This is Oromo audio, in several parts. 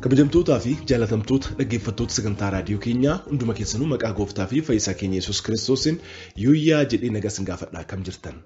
Kabajamtootaa fi jaalatamtoota dhaggeeffattoota sagantaa raadiyoo keenyaa hunduma keessanuu maqaa gooftaa fi fayyisaa keenya Yesuus Kiristoosiin yuuyyaa jedhee nagaa isin gaafadha. Akkam jirtan?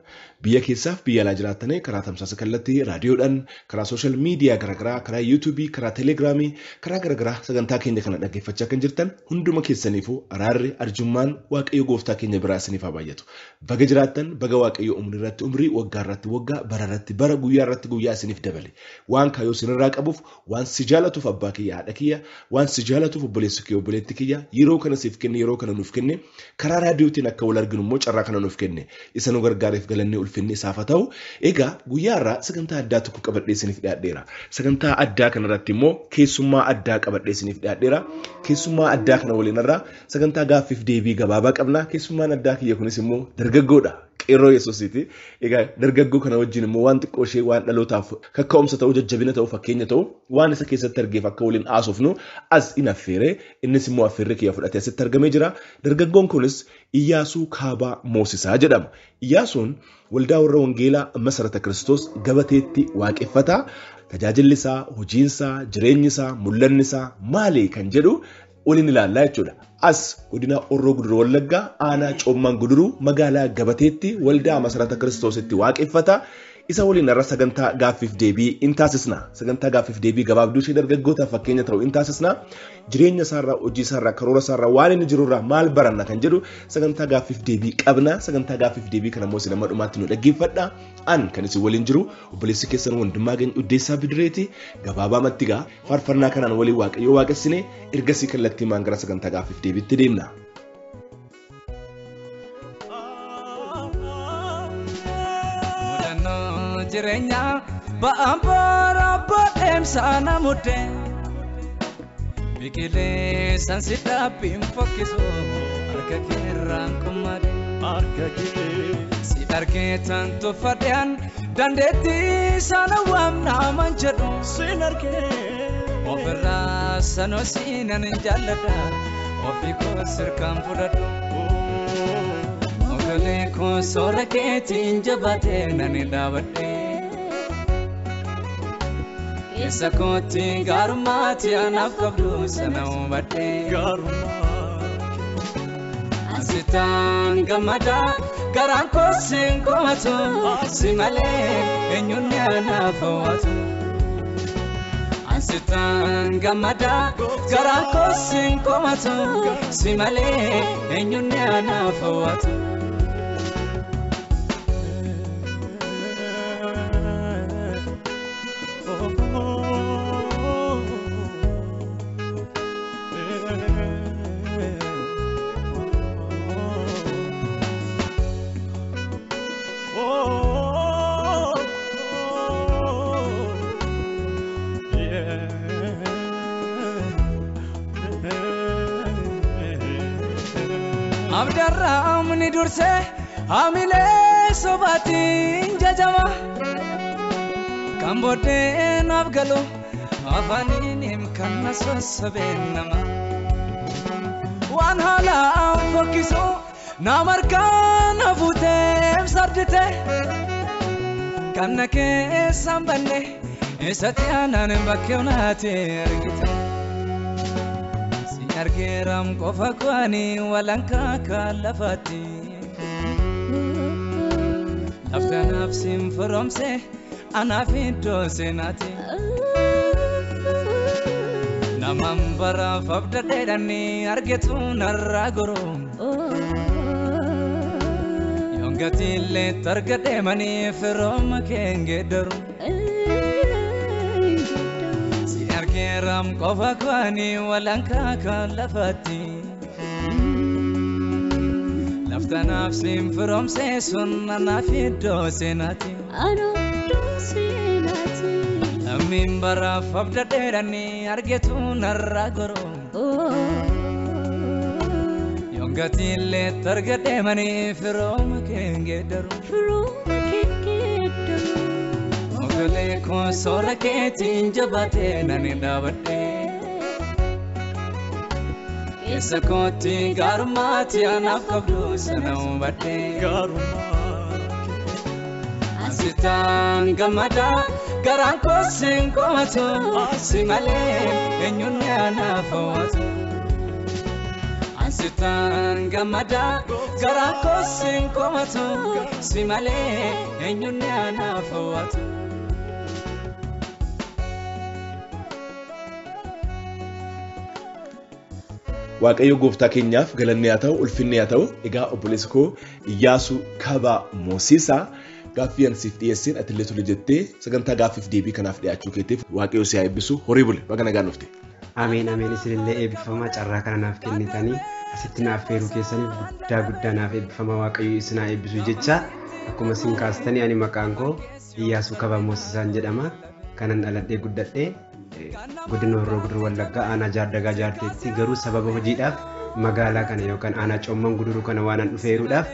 Biyya keessaaf biyya alaa jiraatanii karaa tamsaasa kallattii raadiyoodhaan, karaa sooshaal miidiyaa garaagaraa, karaa yuutuubii, karaa teelegiraamii, karaa garaagaraa sagantaa keenya kana dhaggeeffachaa kan jirtan hunduma keessaniifuu araarri arjummaan Waaqayyo gooftaa keenya biraa isiniif haa baay'atu. Baga jiraattan, baga Waaqayyo umrii irratti umrii, waggaa irratti waggaa, bara irratti bara, guyyaa irratti guyyaa isiniif dabale. Waan kaayyoo isinirraa qabuuf, waan si jaalatuuf abbaa kiyya, haadha kiyya, waan si jaalatuuf obboleessi kiyya, obboleetti kiyya, yeroo kana siif kenne, yeroo kana nuuf kenne, karaa raadiyootiin akka wal arginu immoo carraa kana nuuf kenne, isa nu gargaareef galannee ulfinni isaaf haa ta'u. Egaa guyyaa irraa sagantaa addaa tokko qabadhee isiniif dhiyaadheera. Sagantaa addaa kanarratti immoo keessummaa addaa qabadhee isiniif dhiyaadheera. Keessummaa addaa kana waliin irraa sagantaa gaaffiif deebii gabaabaa qabna. Keessummaan addaa kiyya kunis immoo dargaggoodha. Qeerroo Yesuusiiti. Egaa dargaggoo kana wajjin immoo waan xiqqoo ishee waan dhalootaaf kaka'umsa ta'u, jajjabina ta'u, fakkeenya ta'u, waan isa keessatti argeef akka waliin haasofnu as in affeere. Innis immoo affeerri kiyya fudhatee asitti argamee jira. Dargaggoon kunis Iyyaasuu Kaabaa Moosisaa jedhama. Iyyaasuun waldaa warra Wangeelaa Masarata Kiristoos Gabateetti waaqeffata. Tajaajilli isaa, hojiin isaa, jireenyi isaa, mul'anni isaa maali kan jedhu waliin ilaallaa jechuudha. As godina Horroo Guduruu Wallaggaa aanaa Coommaan Guduruu magaalaa Gabateetti waldaa Masarata Kiristoositti waaqeffata. Isa waliin irra sagantaa gaaffiif deebii in taasisna. Sagantaa gaaffiif deebii gabaabduu ishee dargaggootaaf fakkeenya ta'u in taasisna. Jireenya isaarraa, hojii isaarraa, karoora isaarraa, waan inni jirurraa maal baranna kan jedhu sagantaa gaaffiif deebii qabna. Sagantaa gaaffiif deebii kana immoo isin amma dhumaatti nu dhaggeeffadha. An kan isin waliin jiru obboleessi keessan Wandimmaagany Uddeessaa Bidireeti. Gabaabaamatti gaa faarfannaa kanaan waliin Waaqayyoo waaqessine ergasii kallattii maan gara sagantaa gaaffiif deebiitti deemna. Mudannoo jireenyaa ba'aan boora booddeemsa na mudde. Biqilee sansi dhaabbiin fokkisu harka keerraan kummade. Harka kee. Si argee tan tuffadhean dandeettii sana waamnaa man jedhu. Sin argee. Ofirraa sanoo siinan jaalladha ofii koo sirkaan fudhadhu. Ogolee koo soora keetiin jabaatee nani dhaabadhe. Keessa kootti gaarummaatti anaaf qabdu sana hubadhe. Gaarummaa. Asitaan gammada garaan koo siin komatu si malee eenyuun anaaf hawwatu. Asitaan gammada garaan koo siin komatu si malee eenyuun anaaf hawwatu. Abdarraa amni dursee hamilee sobaatiin jajama. Kan booddee naaf galu afaaniin kan na sossobeen nama. Waan haalaan fokkisu nama harkaan na fuuteef sardite. Kan na keessaan banne eessatti aanaan bakkee onaate argite. Si argeeram qofa kwaani walankaa kan lafaatti. Laftanaaf siin firoomse anaaf iddoo seenaati. Namaan baraaf abdadheedhani argetu narraa goru. Yoon gatiillee targadheemanii firooma kee hin geeddaru. Si argeeram qofa kwaani walankaa kan lafaatti. Laftanaaf siin firoomse sun anaaf iddoo seenaati. Lammiin baraaf abdadheedhani argetu narraa goru. Yoon gatiillee targadheemanii firooma kee hin geeddaru. Ogolee koo soora keetiin jabaatee nani dhaabadhe. Keessa kootti gaarummaatti anaaf qabdu sana hubadhe. Gaarummaa. Asitaan gammada Garaan koos hin komatu si malee eenyuun anaaf hawwatu. Ansitaan gammada garaan koos hin komatu si malee eenyuun anaaf hawwatu. Waaqayyo gooftaa keenyaaf galanni haa ta'u, ulfinni haa ta'u. Egaa obboleessi koo Iyyaasuu Kabaa Moosiisaa gaaffii ani siif dhiyeesseen atillee tole jettee sagantaa gaaffiif deebii kanaaf dhiyaachuu keetiif Waaqayyo si haa eebbisu. Horii buli, baga nagaan dhufte. Ameen ameen isinillee eebbifama carraa kana naaf kennitanii asitti naaf feeruu keessaniif guddaa guddaa naaf eebbifama Waaqayyo isin haa eebbisu jecha akkuma isin kaastanii ani maqaan koo Iyyaasuu Kabaa Moosisaan jedhama. Kanan dhaladhee guddadhee godina Horroo Guduruu Wallaggaa aanaa Jaardagaa Jaarteetti garuu sababa hojiidhaaf magaalaa kana yookaan aanaa Coomman Guduruu kana waan an dhufeeruudhaaf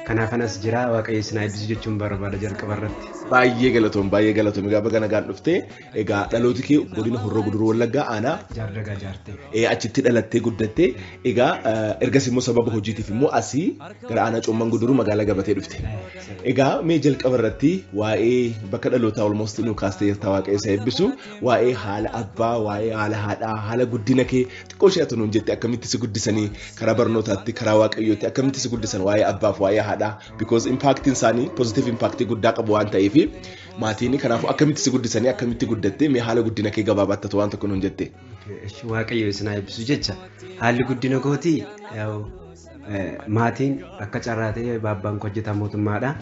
kanaafan as jira Waaqayyo isin haa eebbisu jechuun barbaada jalqaba irratti. Baay'ee galatoom baay'ee galatoom egaa baga nagaan dhuftee egaa dhalooti kee godina Horroo Guduruu Wallaggaa aanaa Jaardagaa Jaartee. Achitti dhalattee guddattee egaa ergas immoo sababa hojiitiif immoo asii gara aanaa Coomman Guduruu magaalaa Gabatee dhufte. Egaa mee jalqaba irratti waa'ee bakka dhalootaa almost nu kaastee jirta Waaqayyo isa eebbisu waa'ee haala abbaa waa'ee haala haadhaa haala guddina kee xiqqoo ishee ati nuun jette akkamitti si guddisanii karaa barnootaatti karaa Waaqayyootti akkamitti si guddisan waa'ee abbaaf waa'ee haadhaa because impactiin isaanii positive impact guddaa qabu waan ta'eef maatiin kanaafuu akkamitti si guddisanii akkamitti guddatte mee haala guddina kee gabaabaatti ta'u waan tokko nuun jette. Waaqayyo isin haa eebbisu jecha haalli guddina kootii maatiin akka carraa ta'e baabbaan koo hojjetaa mootummaadha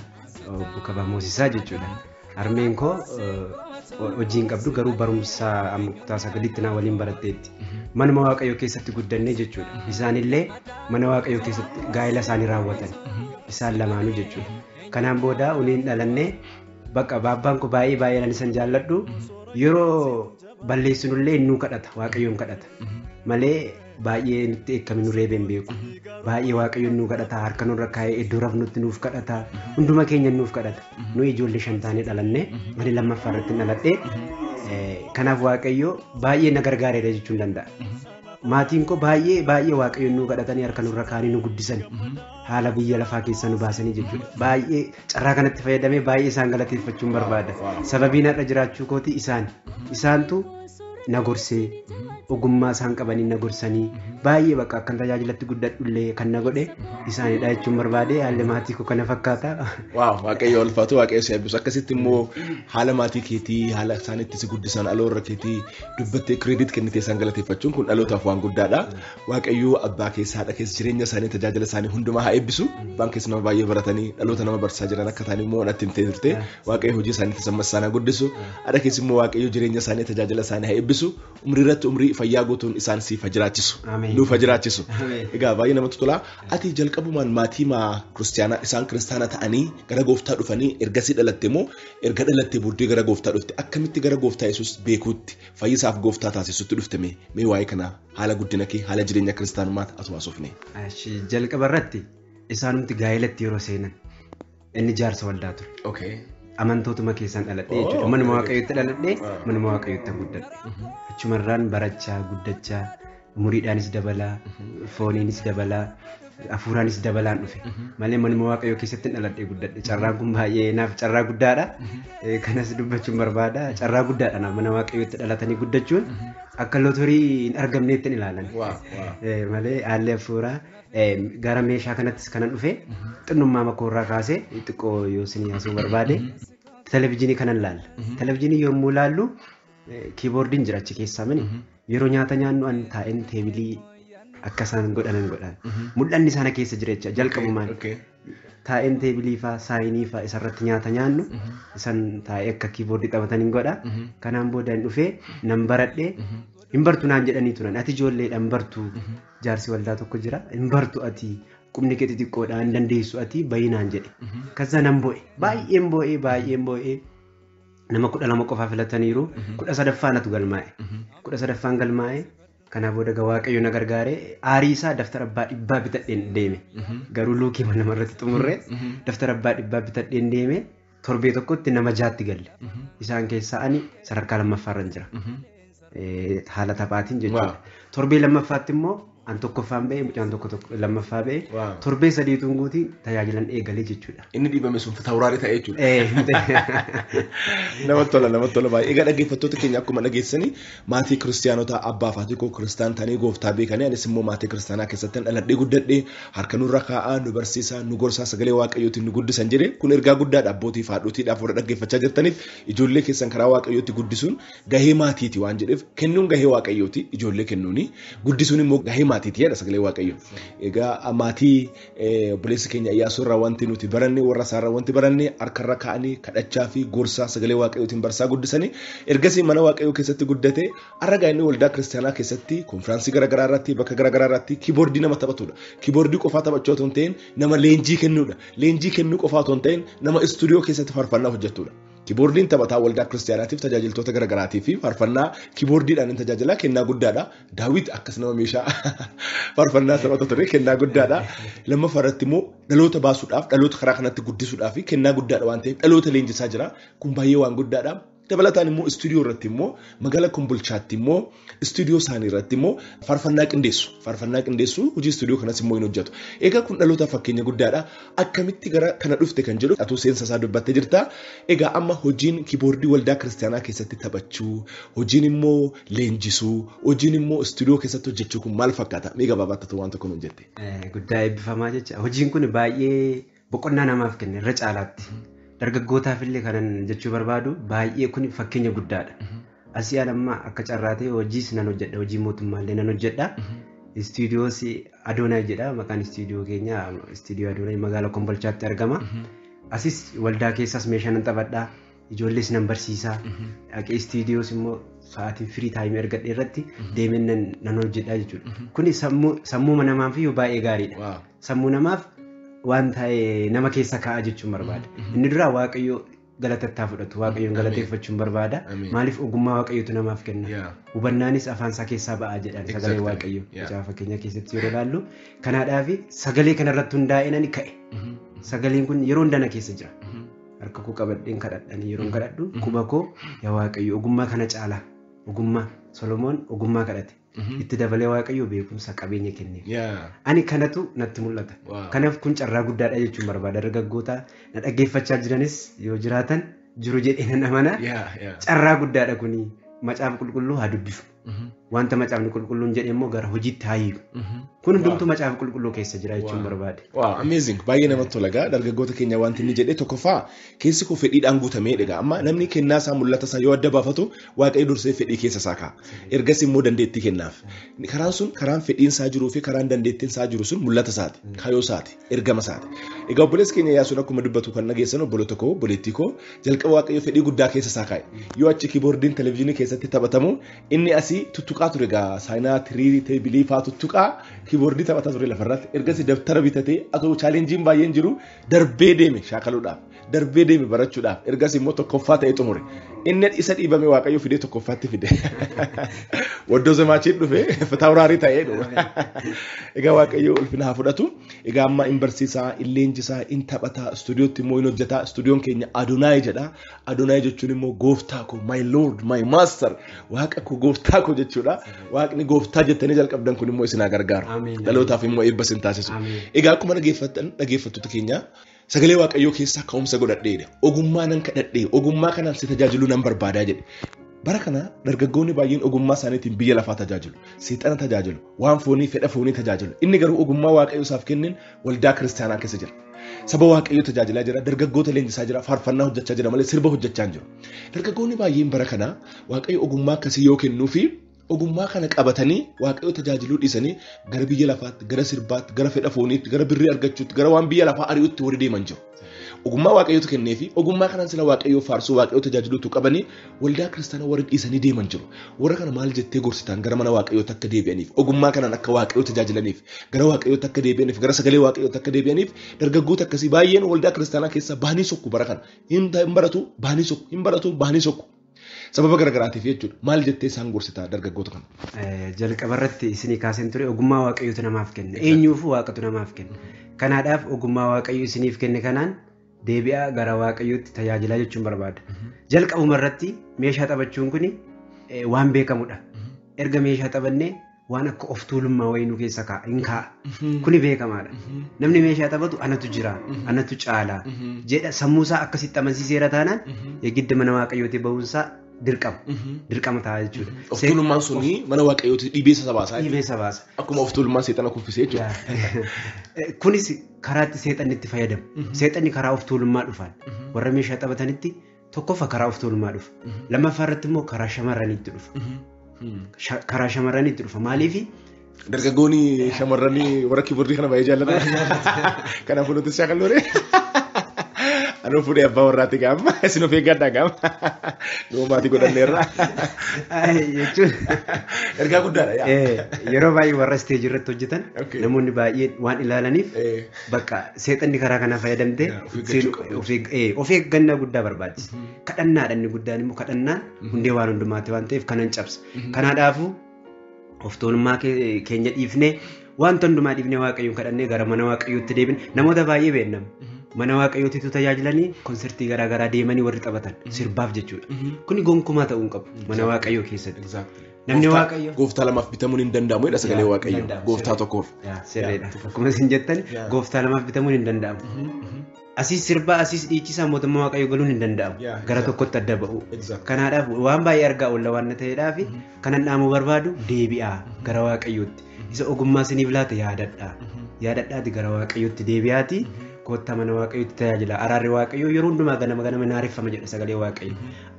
obbo Kabaa Moosisaa jechuudha. Harmeen koo hojii hin qabdu garuu barumsa amma kutaa sagaliitti na waliin baratteetti. Manuma Waaqayyoo keessatti guddannee jechuudha. Isaanillee mana Waaqayyoo keessatti gaa'ela isaanii raawwatan. Isaan lamaanuu jechuudha. Kanaan booda uniin dhalannee bakka baabbaan koo baay'ee baay'ee ani isan jaalladhu yeroo balleessinullee nu kadhata Waaqayyoon kadhata. Malee baay'ee nutti eekkame nu reebeen beeku. Baay'ee Waaqayyoon nu kadhata harka nurra kaa'ee iddoo rafnutti nuuf kadhata hunduma keenya nuuf kadhata. Nu ijoollee shan taanee dhalannee ani lammaffaa irratti dhaladhee kanaaf Waaqayyo baay'ee na gargaareera jechuun danda'a. Maatiin koo baay'ee baay'ee Waaqayyoon nu kadhatanii harka nurra kaa'anii nu guddisan haala biyya lafaa keessaa nu baasanii jechuudha. Baay'ee carraa kanatti fayyadamee baay'ee isaan galateeffachuun barbaada. Sababiin har'a jiraachuu kooti isaan. Isaantu na gorsee ogummaa isaan qabanii na gorsanii baay'ee bakka akkan tajaajilatti guddadhullee kan na godhe isaanidha jechuun barbaade haalli maatii koo kana fakkaata. Waaw Waaqayyo ulfaatu Waaqayyo si eebbisu akkasitti immoo haala maatii keetii haala isaan itti si guddisan dhaloota keetii dubbattee kireedit kennitee isaan galateeffachuun kun dhalootaaf waan guddaadha. Waaqayyo abbaa keessa haadha keessa jireenya isaanii tajaajila isaanii hundumaa haa eebbisu. Abbaan keessa nama baay'ee baratanii dhaloota nama barsiisaa jiran akka ta'an immoo natti himtee turte. Waaqayyo hojii isaanii tasammas isaan haa guddisu. Haadha keessa immoo Waaqayyo jireenya isaanii tajaajila isaanii haa eebbisu. Umrii irratti umrii fayyaa guutuun isaan siif haa jiraachisu. Nuuf haa jiraachisu. Egaa baay'ee namatti tola. Ati jalqabumaan maatii maa kiristaanaa isaan kiristaana ta'anii gara gooftaa dhufanii ergasii dhalatte moo erga dhalattee booddee gara gooftaa dhufte akkamitti gara gooftaa Yesuus beekuutti fayyisaaf gooftaa taasisutti dhufte mee mee waa'ee kana haala guddina kee haala jireenya kiristaanummaa atu haasofne. Jalqaba irratti isaanumti gaa'elatti yeroo seenan inni jaarsa waldaa ture. Amantootuma keessaan dhaladhee jechuudha. Manuma Waaqayyootti dhaladhee manuma Waaqayyootti guddadhe. Achumarraan barachaa guddachaa umuriidhaanis dabalaa fooniinis dabalaa hafuuraanis dabalaan dhufe. Malee manuma Waaqayyoo keessatti dhaladhee guddadhe. Carraan kun baay'ee naaf carraa guddaadha. Kanas dubbachuun barbaada. Carraa guddaadha naaf mana Waaqayyootti dhalatanii guddachuun akka lootorii hin argamneetti ilaalan. Malee haalli hafuuraa gara meeshaa kanattis kanan dhufe xinnummaa makoorraa kaasee xiqqoo yoo isin yaasuu barbaade televezyiinii kanan laalla. Televezyiinii yommuu laallu kiiboordiin jira achi keessaa mini yeroo nyaata nyaannu an taa'een teebilii akka isaan godhanan godhan. Mul'anni sana keessa jira jecha jalqabumaan. Taa'een teebilii faa saayinii faa isarratti nyaata nyaannu isan taa'ee akka kiiboordii taphatan hin godha. Kanaan booda hin dhufee nan baradhee hin bartu naan jedhanii turan ati ijoolleedha hin bartu jaarsi waldaa tokko jira hin bartu ati qubni kee xixiqqoodha hin dandeessu ati bayi naan jedhe. Kaza nan bo'e baay'een bo'e baay'een bo'e nama 12 qofaa filataniiru 13ffaan atu galmaa'e 13ffaan galmaa'e kanaa booda gaa Waaqayyo na gargaare aarii isaa daftara abbaa dhibbaa bitadheen deeme garuu luukii nama irratti xumurre daftara abbaa dhibbaa bitadheen deeme torbee tokkotti nama 6tti galle isaan keessaa ani sadarkaa lammaffaarra jira. Haala taphaatiin jechuudha. Torbee lammaffaatti immoo An tokkoffaan ba'e, mucaan tokko lammaffaa ba'e, torbee sadiituun guutiin tajaajilan eegalee jechuudha. Inni dhiibame sun fitawuraarii ta'e jechuudha. Namatti tola, namatti tola baay'ee. Egaa dhaggeeffattoota keenya akkuma dhageessanii maatii kiristaanotaa abbaa fi haati koo kiristaan ta'anii gooftaa beekanii anis immoo maatii kiristaanaa keessatti dhaladhee guddadhee harka nurra kaa'aa nu barsiisaa nu gorsaa sagalee waaqayyootiin nu guddisan jedhee kun ergaa guddaadha abbootii fi haadhotiidhaaf warra dhaggeeffachaa jirtaniif ijoollee keessan karaa waaqayyootti guddisuun gahee maatiiti waan jedheef kennuun gahee waaqayyooti ijoollee kennuuni guddisuun immoo gahee maatiiti jedha sagalee waaqayyoo. Egaa maatii obboleessa keenya Iyyaasuu irraa wanti nuti baranne warra isaarraa wanti baranne harkarra kaa'anii kadhachaa fi gorsaa sagalee waaqayyootiin barsaa guddisanii ergasii mana waaqayyoo keessatti guddate har'a inni waldaa kiristaanaa keessatti konfiraansii garaagaraa irratti bakka garaagaraa irratti kiiboordii nama taphatudha. Kiiboordii qofaa taphachuu otoo hin ta'in nama leenjii kennuudha. Leenjii kennuu qofaa otoo hin ta'in nama istuudiyoo keessatti faarfannaa hojjettudha. Kiiboordiin taphataa waldaa kiristaanaatiif tajaajiltoota garaagaraatii fi faarfannaa kiiboordiidhaan tajaajila kennaa guddaadha. Daawit akkas nama meeshaa faarfannaa taphata ture kennaa guddaadha. Lammaffaa irratti immoo dhaloota baasuudhaaf dhaloota karaa kanatti guddisuudhaaf kennaa guddaadha waan ta'eef dhaloota leenjisaa jira. Kun baay'ee waan guddaadha. Dabalataan immoo istuudiyoo irratti immoo magaalaa Kombolchaatti immoo istuudiyoo isaanii irratti immoo faarfannaa qindeessu. Faarfannaa qindeessu hojii istuudiyoo kanas immoo hin hojjetu. Egaa kun dhalootaaf fakkeenya guddaadha. Akkamitti gara kana dhufte kan jedhu atuu seensa isaa dubbattee jirta. Egaa amma hojiin kiiboordii waldaa kiristaanaa keessatti taphachuu, hojiin immoo leenjisuu, hojiin immoo istuudiyoo keessatti hojjechuu kun maal fakkaata? Mee gabaabaatti waan tokko nuun jette. Guddaa eebbifamaa jecha. Hojiin kun baay'ee boqonnaa namaaf kenna irra caalaatti. Dargaggootaaf illee kanan jechuu barbaadu baay'ee kun fakkeenya guddaadha. Asii amma akka carraa ta'e hojiis nan hojjedha, hojii mootummaallee nan hojjedha. Istuudiyoos Adoonaa jedha, maqaan istuudiyoo keenya istuudiyoo Adoonaa magaalaa Kombolchaatti argama. Asis waldaa keessaas meeshaa nan taphadha, ijoollees nan barsiisa. Dhaqee istuudiyoos immoo sa'aatii firii taayimii argadhe irratti deemee nan hojjedha jechuudha. Kuni sammuu namaaf baay'ee gaariidha. Sammuu namaaf waan ta'e nama keessa kaa'a jechuun barbaada. Inni duraa waaqayyo galatattaa fudhatu, waaqayyoon galateeffachuun barbaada. Maaliif ogummaa waaqayyootu namaaf kenna. Hubannaanis afaan isaa keessaa ba'aa jedhan sagalee waaqayyo. Macaafa fakkeenya keessatti yeroo ilaallu. Kanaadhaaf sagalee kanarratti hundaa'ee nani ka'e. Sagaleen kun yeroo hunda na keessa jira. Harka koo qabadheen kadhadhan yeroo kadhadhu quba koo yaa waaqayyo ogummaa kana caalaa ogummaa Solomoon ogummaa kadhate. Itti dabalee waaqayyo beekumsa qabeenya kenne. Ani kanatu natti mul'ata. Kanaaf kun carraa guddaadha jechuun barbaada. Dargaggoota na dhaggeeffachaa jiranis yoo jiraatan jiru jedhee nan amana. Carraa guddaadha kuni macaafa qulqulluu haa dubbisu. Wanta macaafni qulqulluun jedhe immoo gara hojiitti haa hiiku. Kun hundumtuu macaafa qulqulluu keessa jira jechuun barbaade. Wow, amazing. Baay'ee namatti tola egaa dargaggoota keenya wanti inni jedhe tokkoffaa keessi koo fedhiidhaan guutamee egaa amma namni kennaa isaa mul'ata isaa yoo adda baafatu waaqayyo dursee fedhii keessa isaa kaa'a. Ergas immoo dandeettii kennaaf. Karaan sun karaan fedhiin isaa jiruu fi karaan dandeettiin isaa jiru sun mul'ata isaati, kaayyoo isaati, ergama isaati. Egaa obboleessi keenya Iyyaasuun akkuma dubbatu kan dhageessan obboloota koo, obboleettii koo jalqaba waaqayyo fedhii guddaa keessa isaa kaa'e. Yoo achi kiiboordiin televezyiinii keessatti taphatamu inni asii tuttuqaa ture egaa saayinaa tirii teebilii fa'aa tuttuqaa kiiboordii taphataa ture lafarratti ergasii dabtara bitatee atoo chaalenjiin baay'een jiru darbee deeme shaakaluudhaaf darbee deeme barachuudhaaf ergasii immoo tokkoffaa ta'ee xumure inni isa dhiibame waaqayyo fidee tokkoffaatti fide waddoo zamaachiin dhufe fitaawuraarii ta'ee dhufe egaa waaqayyo ulfina haa fudhatu egaa amma in barsiisaa in leenjisaa in taphataa istuudiyootti immoo in hojjetaa istuudiyoon keenya Adonaay jedha Adonaay jechuun immoo gooftaa koo my lord my master waaqa koo gooftaa koo jechuudha waaqni gooftaa jettanii jalqabdan kun immoo isin haa gargaaru dhalootaaf immoo eebba isin taasisu egaa akkuma dhaggeeffattoota keenya sagalee waaqayyoo keessaa ka'umsa godhadheedha ogummaa nan kadhadhee ogummaa kanaan si tajaajiluu nan barbaadaa jedhe. Bara kana dargaggoonni baay'een ogummaa isaaniitiin biyya lafaa tajaajilu, seexana tajaajilu, waan foonii fedha foonii tajaajilu. Inni garuu ogummaa waaqayyoo isaaf kenneen waldaa kiristaanaa keessa jira. Saba waaqayyoo tajaajilaa jira, dargaggoota leenjisaa jira, faarfannaa hojjechaa jira malee sirba hojjechaa hin jiru. Dargaggoonni baay'een bara kana waaqayyo ogummaa akkasii yoo kennuufi ogummaa kana qabatanii waaqayyo tajaajiluu dhiisanii gara biyya lafaatti, gara sirbaatti, gara fedha fooniitti, gara birrii argachuutti, gara waan biyya lafaa ari'utti warri deeman jiru. Ogummaa waaqayyootu kenneefi ogummaa kanaan sila waaqayyoo faarsuu waaqayyoo tajaajiluutu qabanii waldaa kiristaanaa warri dhiisanii deeman jiru. Warra kana maal jettee gorsitaan gara mana waaqayyootti akka deebi'aniif ogummaa kanaan akka waaqayyoo tajaajilaniif gara waaqayyootti akka deebi'aniif gara sagalee waaqayyootti akka deebi'aniif dargaggoota akkasii baay'een waldaa kiristaanaa keessaa bahanii sokku bara kana. Hin baratu bahanii sokku hin baratu bahanii sokku. Sababa garaagaraatiif jechuudha. Maal jettee isaan gorsitaa dargaggoota kana? Jalqaba irratti isinii kaaseen ture ogummaa waaqayyootu namaaf kenna. Eenyuufuu waaqatu namaaf kenna. Kanaadhaaf ogummaa waaqayyoo isiniif kenne kanaan deebi'aa gara waaqayyootti tajaajilaa jechuun barbaada. Jalqabuma irratti meeshaa taphachuun kun waan beekamudha. Erga meeshaa taphannee waan akka of tuulummaa wayii nu keessa kaa'a hin kaa'a. Kuni beekamaadha. Namni meeshaa taphatu anatu jira, anatu caala jedha sammuusaa akkasitti amansiiseera taanaan gidda mana waaqayyooti bahuunsaa dirqama. Dirqama ta'a jechuudha. Of tuulummaan suni mana waaqayyooti dhiibee isa baasa. Dhiibee isa baasa. Akkuma of tuulummaan seexana kuffisee jechuudha. Kunis karaa itti seexanni itti fayyadamu. Seexanni karaa of tuulummaa dhufaan warra meeshaa taphatanitti tokkoffaa karaa of tuulummaa dhufa. Lammaffaa irratti immoo karaa shamarraniitti dhufa. Karaa shamarraniitti dhufa. Maaliifi? Dargaggoonni shamarranii warra kiiboordii kana baay'ee jaallatan. Kanaafuu nuti shaakalloore. Anuu fuudhee abbaa warraatti gaama. Isin of eeggadhaa gaama. Nuu maatii godhanneerra. Jechuun. Ergaa guddaadha. Yeroo baay'ee warra isteejii irratti hojjetan namoonni baay'een waan ilaalaniif bakka seexanni karaa kana fayyadamtee of eeggannaa guddaa barbaachisa. Kadhannaadha inni guddaan immoo kadhannaan hundee waan hundumaati waan ta'eef kanan cabsa. Kanaadhaafuu of tuulummaa keenya dhiifnee wanta hundumaa dhiifnee waaqayyoon kadhannee gara mana waaqayyootti deebine namoota baay'ee beennama. Mana waaqayyootiitu tajaajilanii konsertii garaagaraa deemanii warri taphatan sirbaaf jechuudha. Kuni gonkumaa ta'uu hin qabu mana waaqayyoo keessatti. Namni waaqayyo. Gooftaa lamaaf bitamuun hin danda'amu jedha sagalee waaqayyoo. Gooftaa tokkoof. Sirriidha. Akkuma isin jettan gooftaa lamaaf bitamuun hin danda'amu. Asiis sirbaa asiis dhiichisaa mootummaa waaqayyoo galuun hin danda'amu. Gara tokkotti adda ba'u. Kanaadhaaf waan baay'ee argaa oolla waan ta'eedhaaf kanan dhaamuu barbaadu deebi'aa gara waaqayyootti. Isa ogummaa isiniif laata yaadadhaa. Yaadadhaati gara waaqayyootti deebi'aati. Kottaa mana waaqayyootti tajaajila. Araarri waaqayyoo yeroo hundumaa ganama ganama naareffama jedha sagalee waaqayyo.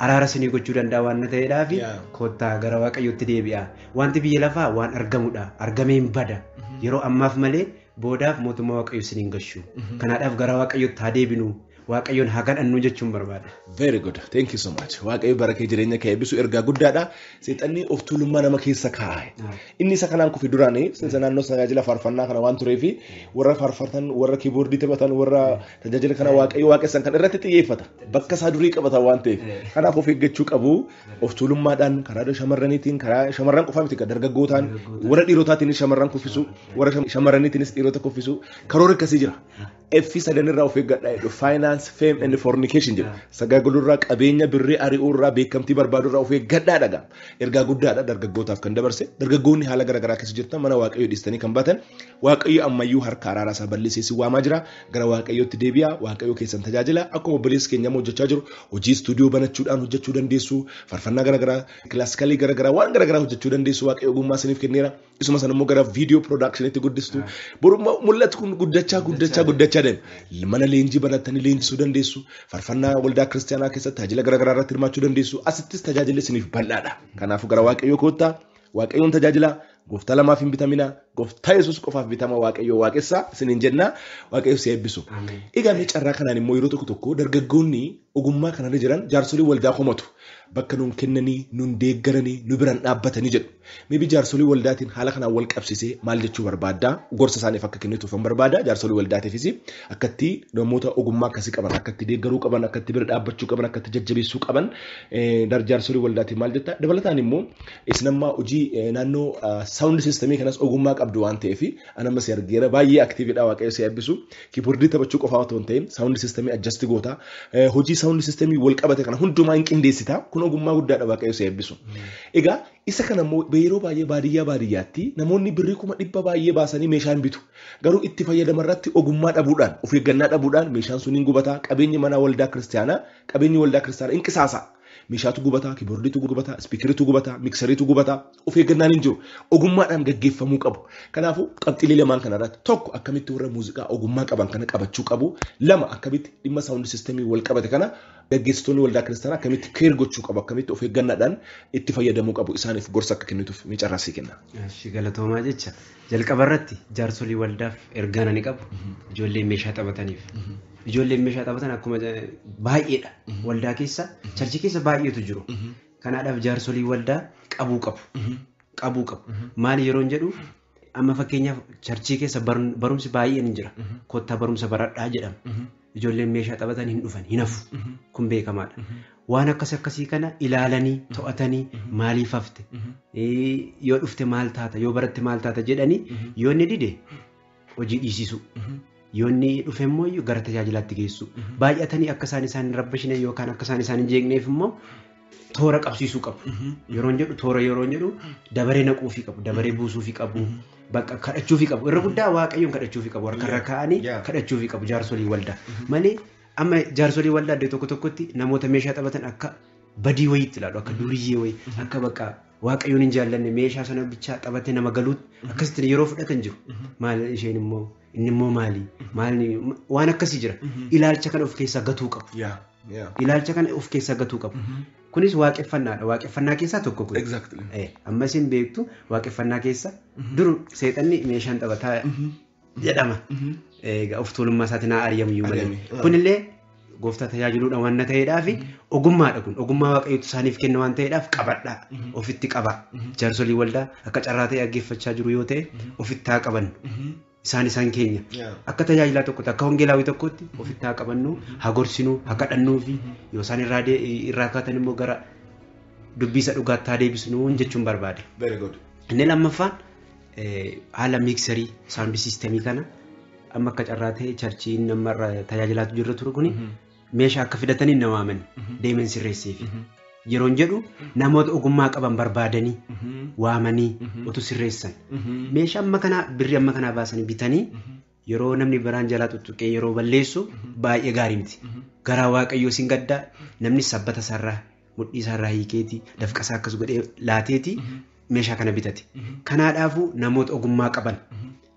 Araara isinii gochuu danda'a waan ta'eedhaaf kottaa gara waaqayyootti deebi'a. Wanti biyya lafaa waan argamudha. Argamee hin bada. Yeroo ammaaf malee boodaaf mootummaa waaqayyoo isiniin gashu. Kanaadhaaf gara waaqayyootti haa deebinu. Waaqayyoon haa kadhannu jechuun barbaada. Very good. Thank you so much. Waaqayyo bara kee jireenya kee eebbisu ergaa guddaadha. Seexanni of tuulummaa nama keessa kaa'e. Inni isa kanaan kufi duraan seensa naannoo tajaajila faarfannaa kana waan tureef warra faarfatan, warra kiiboordii taphatan, warra tajaajila kana waaqayyo waaqessan kan irratti xiyyeeffata. Bakka isaa durii qabata waan ta'eef. Kanaaf of eeggachuu qabu. Of tuulummaadhaan karaa shamarraniitiin karaa shamarran qofaa miti dargaggootaan warra dhiirotaatiinis shamarran kuffisu warra shamarraniitiinis dhiirota kuffisu karoora akkasii jira. F sadanirraa of eeggadhaa jedhu finance, fame and fornication jedhu. Sagaagalurraa qabeenya birrii ari'uurraa beekamtii barbaadurraa of eeggadhaa dhagaa. Ergaa guddaadha dargaggootaaf kan dabarse. Dargaggoonni haala garaagaraa keessa jirtan mana waaqayyoo dhiistanii kan baatan waaqayyo ammayyuu harka araaraa isaa bal'isee si waamaa jira. Gara waaqayyootti deebi'aa. Waaqayyoo keessan tajaajila. Akkuma obboleessi keenya hojjechaa jiru hojii istuudiyoo banachuudhaan hojjechuu dandeessu. Faarfannaa garaagaraa kilaasikaalii garaagaraa waan garaagaraa hojjechuu dandeessu. Waaqayyo ogummaa isiniif kenneera. Isuma sana immoo gara viidiyoo piroodaakshiniitti guddistu. Boru mul'atu kun guddachaa guddachaa guddachaa deema. Mana leenjii banattanii leenjisuu dandeessu. Faarfannaa waldaa kiristaanaa keessatti tajaajila garaagaraa irratti hirmaachuu dandeessu. Asittis tajaajilli isiniif bal'aadha. Kanaafuu gara waaqayyoo koottaa. Waaqayyoon tajaajila. Gooftaa lamaaf hin bitamina. Gooftaa Yesuus qofaaf bitama waaqayyoo waaqessaa isiniin jenna. Waaqayyo si eebbisu. Egaa mee carraa kanaan immoo yeroo tokko tokko dargaggoonni ogummaa kanarra jiran jaarsolii waldaa komatu. Bakka nuun kennanii, nuun deeggaranii, nu biraan dhaabbatanii jedhu. Meebi jaarsolii waldaatiin haala kanaan wal qabsiisee maal jechuu barbaaddaa? Gorsa isaaniif akka kennituuf hin barbaada. Jaarsolii waldaatiifis akkatti namoota ogummaa akkasii qaban, akkatti deeggaruu qaban, akkatti bira dhaabbachuu qaban, akkatti jajjabeessuu qaban jaarsolii waldaatiin maal jetta? Dabalataan immoo isin amma hojii naannoo saawundi siistemii kanas ogummaa qabdu waan ta'eef an amma si argeera baay'ee aktiividha waaqayyo si eebbisu. Kiiboordii taphachuu qofaa otoo hin ta'in saawundi siistemii adjasti goota. Hojii saawundi siistemii wal qabate kana hundumaa hin qindeessita. Kun ogummaa guddaadha waaqayyo si eebbisu. Egaa isa kana immoo yeroo baay'ee baadiyyaa baadiyyaatti namoonni birrii 100,000 baay'ee baasanii meeshaa hin bitu. Garuu itti fayyadama irratti ogummaa dhabuudhaan of eeggannaa dhabuudhaan meeshaan sun hin gubataa qabeenyi mana waldaa kiristaanaa qabeenyi waldaa kiristaanaa hin qisaasa. Meeshaatu gubataa, kiiboordiitu gubataa, ispiikeriitu gubataa, mikseriitu gubataa, of eeggannaan hin jiru. Ogummaadhaan gaggeeffamuu qabu. Kanaafuu qabxiilee lamaan kanarratti tokko akkamitti warra muuziqaa ogummaa qaban kana qabachuu qabu. Lama akkamitti dhimma saawundi siistemii wal qabate kana gaggeessitoonni waldaa kiristaanaa akkamitti keer gochuu qabu, akkamitti of eeggannaadhaan itti fayyadamuu qabu isaaniif gorsa akka kennituuf mee carraa sii kenna. Galatoomaa jecha jalqaba irratti jaarsolii waldaaf ergaa ani qabu ijoolleen meeshaa taphataniif. Ijoolleen meeshaa taphatan akkuma baay'eedha. Waldaa keessa, charchii keessa baay'eetu jiru. Kanaadhaaf jaarsolii waldaa qabuu qabu. Qabuu qabu. Maali yeroo jedhu amma fakkeenyaaf charchii keessa barumsi baay'een hin jira. Kottaa barumsa baradhaa jedhama. Ijoolleen meeshaa taphatan hin dhufan, hin hafu. Kun beekamaadha. Waan akkas akkasii kana ilaalanii, to'atanii maaliif hafte? Yoo dhufte maal taata? Yoo baratte maal taata jedhanii yoo inni dide hojii dhiisisu. Yoo inni dhufe immoo gara tajaajilaatti geessu. Baay'atanii akka isaan isaan hin rabbashine yookaan akka isaan isaan hin jeeqneef immoo Toora qabsiisuu qabu. Yeroon jedhu toora yeroon jedhu dabaree naquufii qabu, dabaree buusuufii qabu, bakka kadhachuufii qabu. Irra guddaa Waaqayyoon kadhachuufii qabu. Harka irra kaa'anii kadhachuufii qabu jaarsolii waldaa. Malee amma jaarsolii waldaa iddoo tokko tokkotti namoota meeshaa taphatan akka badii wayiitti ilaalu, akka duriyyee wayii, akka bakka Waaqayyoon hin jaallanne meeshaa sana bichaa taphatee nama galuutti akkasitti yeroo fudhatan jiru. Maal isheen immoo inni immoo maali? Maali waan akkasii jira. Ilaalcha kana of keessaa gatuu qabu. Ilaalcha kana of keessaa gatuu qabu. Kunis waaqeffannaadha. Waaqeffannaa keessaa tokko kun. Amma isin beektu waaqeffannaa keessa dur seexanni meeshaan taphataa jedhama. Egaa of tuulummaa isaatiin haa ari'amu malee. Kunillee gooftaa tajaajiluudhaan waan ta'eedhaaf ogummaadha kun. Ogummaa Waaqayyootu isaaniif kenna waan ta'eedhaaf qabadhaa. Ofitti qabaa. Jaarsolii waldaa akka carraa ta'e dhaggeeffachaa jiru yoo ta'e ofitti haa qabannu. Isaan keenya akka tajaajilaa tokkotti akka wangeelaawii tokkotti ofitti haa qabannu, haa gorsinu, haa kadhannuu fi yoo isaan irraa kaatan immoo gara dubbii isa dhugaatti haa deebisnu jechuun barbaade. Inni lammaffaan haala miiksarii saawundi siistemii kana amma akka carraa ta'e charchiin namarra tajaajilaatu jirru ture kuni meeshaa akka fidatanii nama waamani deeman sirreesseefi. Yeroon jedhu namoota ogummaa qaban barbaadanii waamanii utuu sirreessan. Meeshaa amma kanaa birrii amma kanaa baasanii bitanii yeroo namni biraan jalaa tuttuqee yeroo balleessu baay'ee gaarii miti. Garaa Waaqayyoo siin gaddaa namni sabbata isaarraa mudhii isaarraa hiikeeti dafqa isaa akkas godhee laateeti meeshaa kana bitate. Kanaadhaafuu namoota ogummaa qaban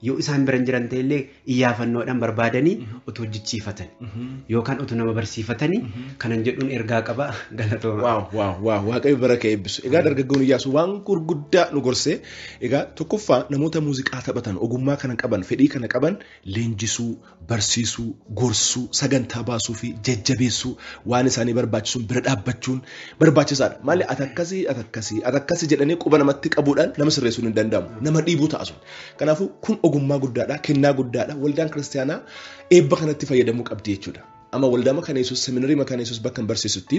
yoo isaan biran jiran ta'ellee iyyaafannoodhaan barbaadanii utuu hojjechiifatan yookaan utuu nama barsiifatanii kanan jedhuun ergaa qaba galatooma. Waaw Waaqayyo bara kee eebbisu. Egaa dargaggoon Iyyaasuu waan gurguddaa nu gorsee egaa tokkoffaa namoota muuziqaa taphatan ogummaa kana qaban fedhii kana qaban leenjisuu, barsiisuu, gorsuu, sagantaa baasuu fi jajjabeessuu waan isaanii barbaachisuun bira dhaabbachuun barbaachisaadha. Maali ati akkasii ati akkasii ati akkasii jedhanii quba namatti qabuudhaan nama sirreessuun hin danda'amu. Nama dhiibuu ta'a sun. Kanaafuu kun ogummaa guddaadha, kennaa guddaadha. Waldaan kiristaanaa eebba kanatti fayyadamuu qabdi jechuudha. Amma waldaa Makaana Yesuus seminarii Makaana Yesuus bakka hin barsiisutti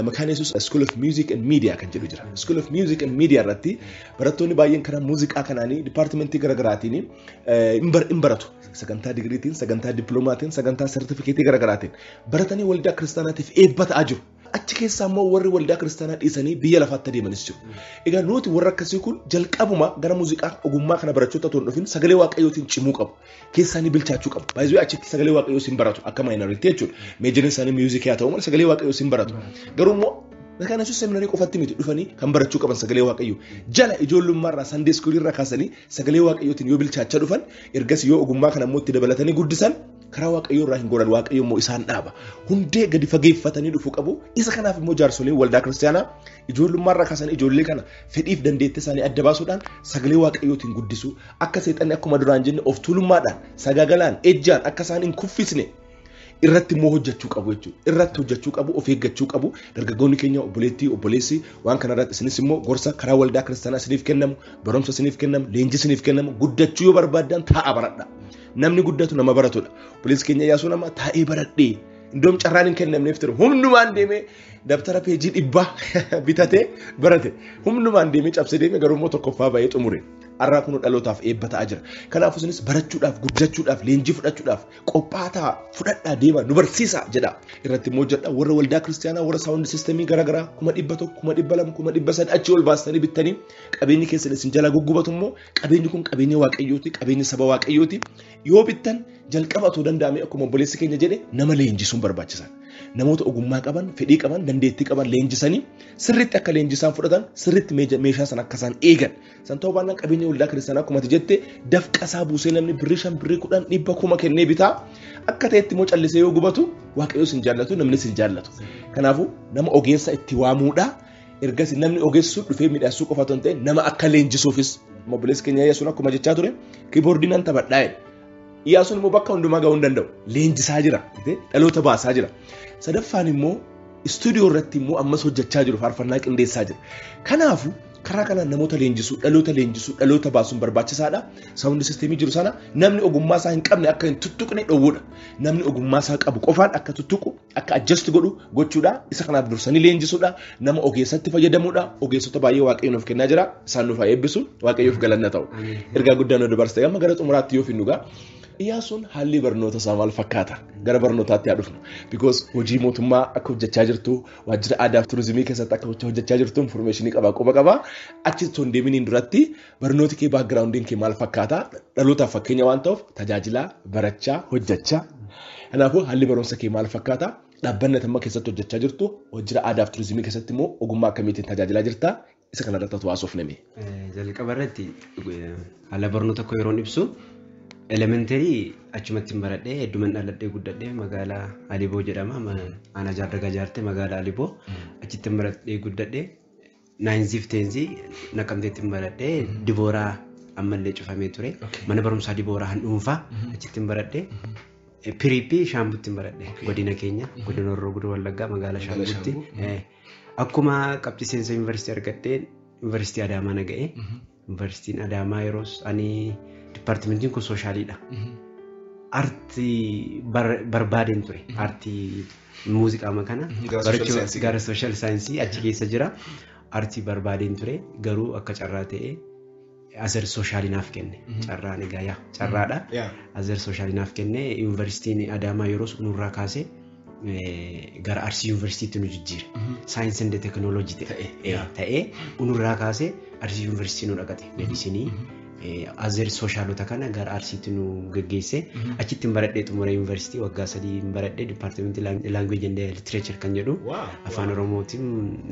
Makaana Yesuus School of Music and Media kan jedhu jira. School of Music and Media irratti barattoonni baay'een karaa muuziqaa kanaanii dipaartimentii garaagaraatiin hin baratu. Sagantaa digiriitiin, sagantaa dippiloomaatiin, sagantaa sertifikeetii garaagaraatiin baratanii waldaa kiristaanaatiif eebba ta'aa jiru. Achi keessaa immoo warri waldaa kiristaanaa dhiisanii biyya lafaatti adeemanis jiru. Egaa nuti warra akkasii kun jalqabuma gara muuziqaa ogummaa kana barachuutti otoo hin dhufin sagalee Waaqayyootiin cimuu qabu. Keessaanii bilchaachuu qabu. Baay'ee achitti sagalee Waaqayyoo siin baratu akka maayinariitti jechuudha. Meejoriin isaanii miuuzikii haa ta'u malee sagalee Waaqayyoo siin baratu. Garuu immoo Makaana Yesuus seminarii qofatti miti dhufanii kan barachuu qaban sagalee Waaqayyoo. Jala ijoollummaarraa Sandee iskuulirraa kaasanii sagalee Waaqayyootiin yoo bilchaachaa dhufan ergas yoo ogummaa kana immoo itti dabalatanii guddisan karaa Waaqayyoo irraa hin goran Waaqayyo immoo isaan dhaaba. Hundee gadi fageeffatanii dhufuu qabu. Isa kanaaf immoo jaarsoliin waldaa kiristaanaa ijoollummaarraa kaasanii ijoollee kana fedhiif dandeettii isaanii adda baasuudhaan sagalee Waaqayyootiin guddisuu akka seexanni akkuma duraan jenne of tuulummaadhaan sagaagalaan ejjaan akka isaan hin kuffisne irratti immoo hojjechuu qabu jechuudha. Irratti hojjechuu qabu, of eeggachuu qabu. Dargaggoonni keenya obboleettii, obboleessi waan kana irratti isinis immoo gorsa karaa waldaa kiristaanaa isiniif kennamu, barumsa isiniif kennamu, leenji isiniif kennamu, guddachuu yoo barbaaddan taa'aa baradha. Namni guddatu nama baratudha. Obboleessi keenya Iyyaasuu nama taa'ee baradhee Indoom carraan hin kennamneef ture. Humnumaan deemee dabtara peejii 100 bitatee barate. Humnumaan deemee cabsee deemee garuu immoo tokkoffaa baay'ee xumure. Har'aa kun dhalootaaf eebba ta'aa jira. Kanaafuu isinis barachuudhaaf, guddachuudhaaf, leenjii fudhachuudhaaf qophaa'aa ta'aa, fudhadhaa deemaa, nu barsiisaa jedha. Irratti immoo jedha warra waldaa kiristaanaa warra saawundi siistemii garaagaraa 100,000, 200,000, 300,000 achii ol baastanii bittanii qabeenyi keessan isin jalaa guggubatu immoo qabeenyi kun qabeenya Waaqayyooti, qabeenya saba Waaqayyooti. Yoo bittan jalqaba otoo danda'ame akkuma obboleessi keenya jedhe nama leenjisuun barbaachisaadha. Namoota ogummaa qaban, fedhii qaban, dandeettii qaban leenjisanii sirriitti akka leenjisaan fudhatan, sirriitti meeshaa sana akka isaan eegan. San ta'uu baannaan qabeenya waldaa kiristaanaa akkuma ati jette dafqa isaa buusee namni birrii 5, birrii 10, 100 kuma kennee bitaa akka ta'etti immoo callisee yoo gubatu Waaqayyoos hin jaallatu, namnis hin jaallatu. Kanaafuu nama ogeessa itti waamuudha. Ergasii namni ogeessi sun dhufee midhaassuu qofa otoo hin ta'in nama akka leenjisuufis obboleessi keenya Iyyaasuun akkuma jechaa ture kiiboordii nan taphadhaa jedhe. Iyyaasuun immoo bakka hundumaa ga'uu hin danda'u. Leenjisaa jira, dhaloota baasaa jira. Sadaffaan immoo istuudiyoo irratti immoo ammas hojjechaa jiru, faarfannaa qindeessaa jira. Kanaafuu karaa kanaan namoota leenjisuu, dhaloota leenjisuu, dhaloota baasuun barbaachisaadha. Saawundi siistemii jiru sana namni ogummaa isaa hin qabne akka hin tuttuqne dhowwuudha. Namni ogummaa isaa qabu qofaan akka tuttuqu, akka adjust godhu gochuudha. Isa kanaaf dursanii leenjisuudha. Nama ogeessatti fayyadamuudha. Ogeessota baay'ee Waaqayyo nuuf kennaa jira. Isaan nuuf haa eebbisu. Waaqayyoof galanna ta'u. Ergaa guddaa nu dabarsite. Amma gara xumuraatti yoo finnu gaa Iyyaasuun haalli barnoota isaa maal fakkaata? Gara barnootaatti haa dhufnu. Because hojii mootummaa akka hojjechaa jirtu, waajjira aadaa fi turizimii keessatti akka hojjechaa jirtu informationii qaba, quba qaba. Achi osoo hin deeminiin duratti barnooti kee backgroundiin kee maal fakkaata? Dhalootaaf fakkeenya waan ta'uuf tajaajilaa, barachaa, hojjechaa. Kanaafuu haalli barumsa kee maal fakkaata? Dhaabbanni ati amma keessatti hojjechaa jirtu waajjira aadaa fi turizimii keessatti immoo ogummaa akkamiitiin tajaajilaa jirta? Isa kanarratti atu haasofname. Jalqaba irratti haala barnoota koo yeroon ibsu elementary achumatti hin baradhee hedduman dhaladhee guddadhee magaalaa Aliboo jedhama. Aanaa Jaardagaa Jaartee magaalaa Aliboo achitti hin baradhee guddadhee 9th fi 10th Naqamteetti hin baradhee Dibooraa ammallee cufamee ture. Mana barumsaa Dibooraa han dhuunfaa achitti hin baradhee. Piriippii Shaambutti hin baradhe godina keenya godina Horroo Guduruu Wallaggaa magaalaa Shaambutti. Akkuma qabxii seensa yuunivarsiitii argadheen yuunivarsiitii Adaamaa na ga'e. Yuunivarsiitiin Adaamaa yeroos ani dipaartimentiin kun sooshaaliidha. Artii barbaadeen ture. Artii muuziqaa kana gara sooshaal saayinsii achi keessa jira. Artii barbaadeen ture garuu akka carraa ta'ee Azer sooshaali naaf kenne. Carraan egaa yaa carraadha. Azer sooshaali naaf kenne yuunivarsiitiin Adaamaa yeroos nurraa kaasee gara Arsii yuunivarsiitiitti nu jijjiire. Saayinsii and teekinooloojii ta'ee nurraa kaasee Arsii yuunivarsiitii nu dhaqate. Meedisinii Azer sooshaalota kana gara Arsiitti nu geggeesse. Achitti hin baradhee xumura yuunivarsiitii waggaa 3 hin baradhee dipaartimentii laanguweej and literature kan jedhu afaan Oromootiin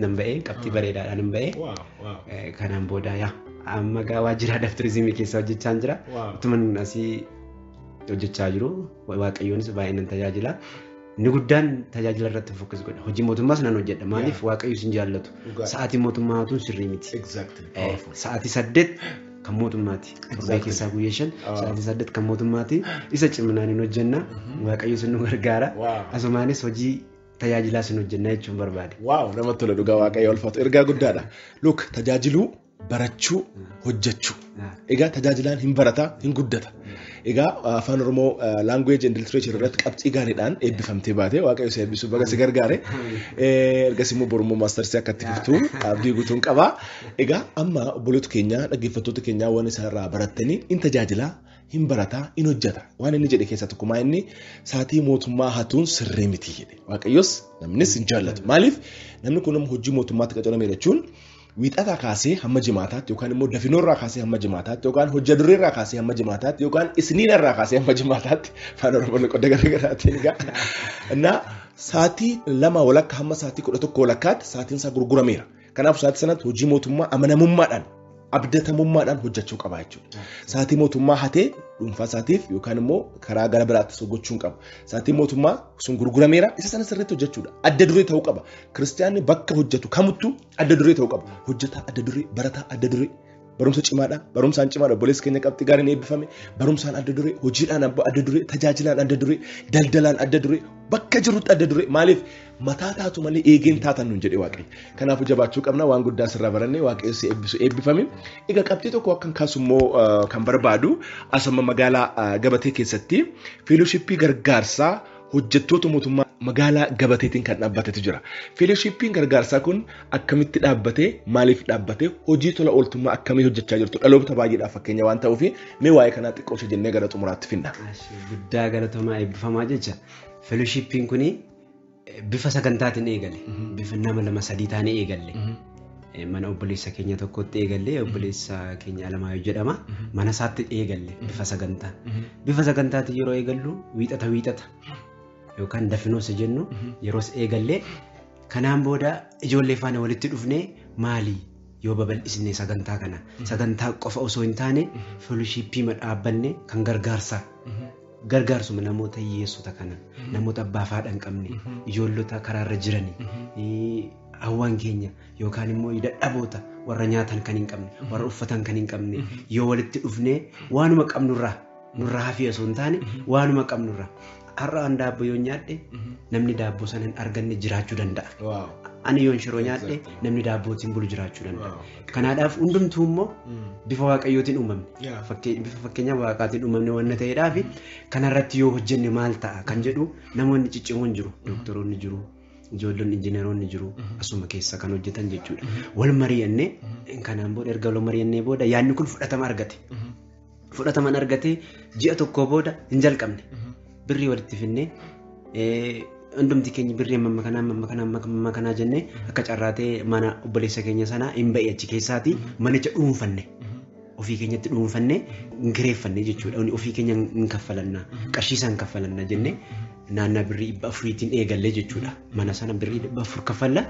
nan ba'ee qabxii bareedaadhaan hin ba'ee. Kanaan booda yaa amma gaa waajjira aadaa fi turizimii keessa hojjechaa jira. Utuman asii hojjechaa jiru Waaqayyoonis baay'ee nan tajaajila. Inni guddaan tajaajila irratti focus godha. Hojii mootummaas nan hojjedha. Maaliif Waaqayyo sin jaallatu. Sa'aatii mootummaa hatuun sirrii miti. Sa'aatii 8 kan mootummaati. Torbee keessaa guyyaa 5 sa'aatii 8 kan mootummaati. Isa ciminaan hin hojjenna. Waaqayyo sin nu gargaara. Asumaanis hojii tajaajilaa sin hojjenna jechuun barbaade. Waaw namatti tola dhugaa Waaqayyo ulfaatu. Ergaa guddaadha. Look tajaajiluu barachuu hojjechuu. Egaa tajaajilaan hin barata hin guddata. Egaa afaan Oromoo language and literature irratti qabxii gaariidhaan eebbifamtee baate Waaqayyo si eebbisu baga si gargaare. Ergasii immoo borummoo maastarsii akka itti fuftu abdii guutuun qaba. Egaa amma obboloota keenya dhaggeeffattoota keenya waan isaan irraa barattanii hin tajaajilaa hin barataa hin hojjeta. Waan inni jedhe keessaa tokko maa inni sa'aatii mootummaa hatuun sirrii miti jedhe. Waaqayyos namnis hin jaallatu. Maaliif namni kun hojii mootummaatti qacarame jechuun wiixataa kaasee hamma jimaataatti yookaan immoo dafinoorraa kaasee hamma jimaataatti yookaan hojja dureerraa kaasee hamma jimaataatti yookaan isniinarraa kaasee hamma jimaataatti afaan Oromoo qoda garaagaraatiin egaa. Innaa sa'aatii 2 walakkaa hamma sa'aatii 11 walakkaatti sa'aatiin isaa gurgurameera. Kanaaf sa'aatii sanatti hojii mootummaa amanamummaadhaan abdatamummaadhaan hojjechuu qaba jechuudha. Sa'aatii mootummaa hatee dhuunfaa isaatiif yookaan immoo karaa gara biraatti gochuu hin qabu. Sa'aatii mootummaa sun gurgurameera isa sana sirriitti hojjechuudha. Adda duree ta'uu qaba. Kiristaanni bakka hojjetu kamittuu adda duree ta'uu qaba. Hojjetaa adda duree, barataa adda duree. Barumsa cimaadha. Barumsaan cimaadha. Obboleessi keenya qabxii gaariin eebbifame. Barumsaan adda duree, hojiidhaan adda duree, tajaajilaan adda duree, daldalaan adda duree, bakka jirutti adda duree. Maaliif mataa taatu malee eegeen taatan nuun jedhe Waaqayyo. Kanaafuu jabaachuu qabna. Waan guddaa sirraa baranne Waaqayyo si eebbisu eebbifame. Egaa qabxii tokko akkan kaasu immoo kan barbaadu asuma magaalaa Gabatee keessatti feelooshipii gargaarsaa hojjettoota mootummaa magaalaa Gabateetiin kan dhaabbatetu jira. Feelooshippiin gargaarsaa kun akkamitti dhaabbate, maaliif dhaabbate, hojii tola ooltummaa akkamii hojjechaa jirtu dhaloota baay'eedhaaf fakkeenya waan ta'uuf mee waa'ee kanaa xiqqoo ishee jennee gara xumuraatti finna. Guddaa galatoomaa eebbifamaa jecha. Feelooshippiin kun bifa sagantaatiin eegale. Bifa nama 2 3 taanee eegalle. Mana obboleessa keenya tokkotti eegalle, obboleessa keenya Alamaayyoo jedhama. Mana isaatti eegalle bifa sagantaa. Bifa sagantaatiin yeroo eegallu wiixata wiixata yookaan dafinoos jennu yeroos eegalle. Kanaan booda ijoollee faana walitti dhufnee maali yoo babal'isne sagantaa kana sagantaa qofa osoo hin taane feelooshipii dhaabbanne kan gargaarsaa gargaarsuma namoota hiyyeessota kana namoota abbaa fi haadha hin qabne ijoollota karaarra jiranii hawwan keenya yookaan immoo dadhaboota warra nyaatan kan hin qabne warra uffatan kan hin qabne yoo walitti dhufnee waanuma qabnurraa nurraa hafii osoo hin taane waanuma qabnurraa har'a an daabboo yoo nyaadhe namni daabboo sana hin arganne jiraachuu danda'a. Ani yoon shiroo nyaadhe namni daabbootiin bulu jiraachuu danda'a. Kanaadhaaf hundumtuu immoo bifa Waaqayyootiin uumamne. Bifa fakkeenya Waaqaatiin uumamne waan ta'eedhaaf kanarratti yoo hojjenne maal ta'a kan jedhu namoonni ciccimoon jiru, doktoroonni jiru, ijoollonni injineroonni jiru asuma keessa kan hojjetan jechuudha. Wal mari'annee kanaan booda erga wal mari'annee booda yaadni kun fudhatama argate. Fudhataman argatee ji'a tokko booda hin jalqabne. Birrii walitti finnee hundumti keenya birrii amma kanaa amma kanaa amma kanaa jennee akka carraatee mana obboleessa keenya sanaa hin ba'e achi keessaati manicha dhuunfanne. Ofii keenyatti dhuunfanne hin kireeffanne jechuudha. Ofii keenya hin kaffalannaa qarshii isaan kaffalannaa jennee naannaa birrii 400 eegallee jechuudha. Mana sana birrii 400 kaffalla.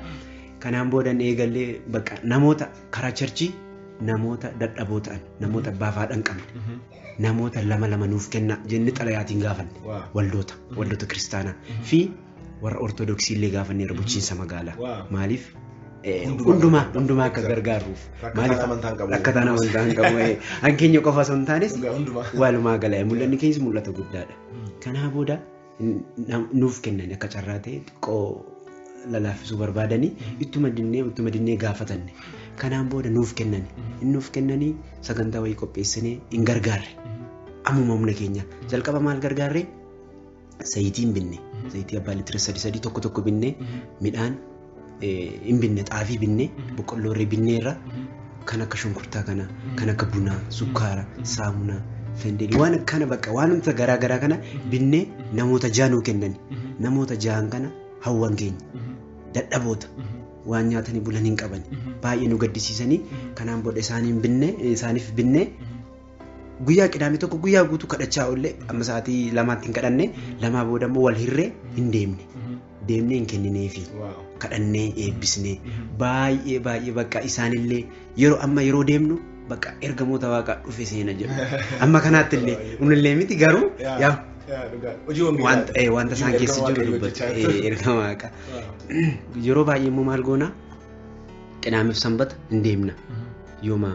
Kanaan booda eegallee bakka namoota karaa charchii namoota dadhaboo ta'an namoota abbaa fi haadha hin qabne namoota lama lama nuuf kennaa jennee xalayaatiin gaafanne waldoota kiristaanaa fi warra ortodoksii illee gaafanneera bulchiinsa magaalaa. Maaliif hundumaa akka gargaaruuf maaliif rakkataan amantaa hin qabu hankeenya qofa osoo hin taanes walumaa gala mul'anni keenyas mul'ata guddaadha. Kanaa booda nuuf kennan akka carraa ta'e xiqqoo lalaafisuu barbaadanii ittuma dinnee gaafatanne. Kanaan booda nuuf kennanii sagantaa wayii qopheessinee hin gargaarre. Ammuma humna keenya jalqaba maal gargaarre zayitiin binne zayitii abbaa liitira 3 tokko tokko binne midhaan hin binne xaafii binne boqqolloorree binneerra kan akka shunkurtaa kana kan akka bunaa sukkaara saamunaa fendeelii waan akkana bakka waanuma garaa garaa kana binne namoota ja'a nuu kennani namoota ja'an kana hawwan keenya dadhaboota. Waan nyaatanii bulan hin qaban baay'ee nu gaddisiisanii kanaan booda isaaniif binne guyyaa qidaame tokko guyyaa guutuu kadhachaa oollee amma sa'aatii 2tti hin kadhanne 2 booda immoo wal hirree hin deemne hin kennineefi kadhannee eebbisnee baay'ee baay'ee bakka isaanillee yeroo deemnu bakka ergamoota waaqaa dhufe seena jedhu amma kanaatti illee unillee miti garuu yaa wanta isaan keessa jiru dubbatu ergama waaqaa. Yeroo baay'ee immoo maal goona qinaameef sanbata hin deemna. Yooma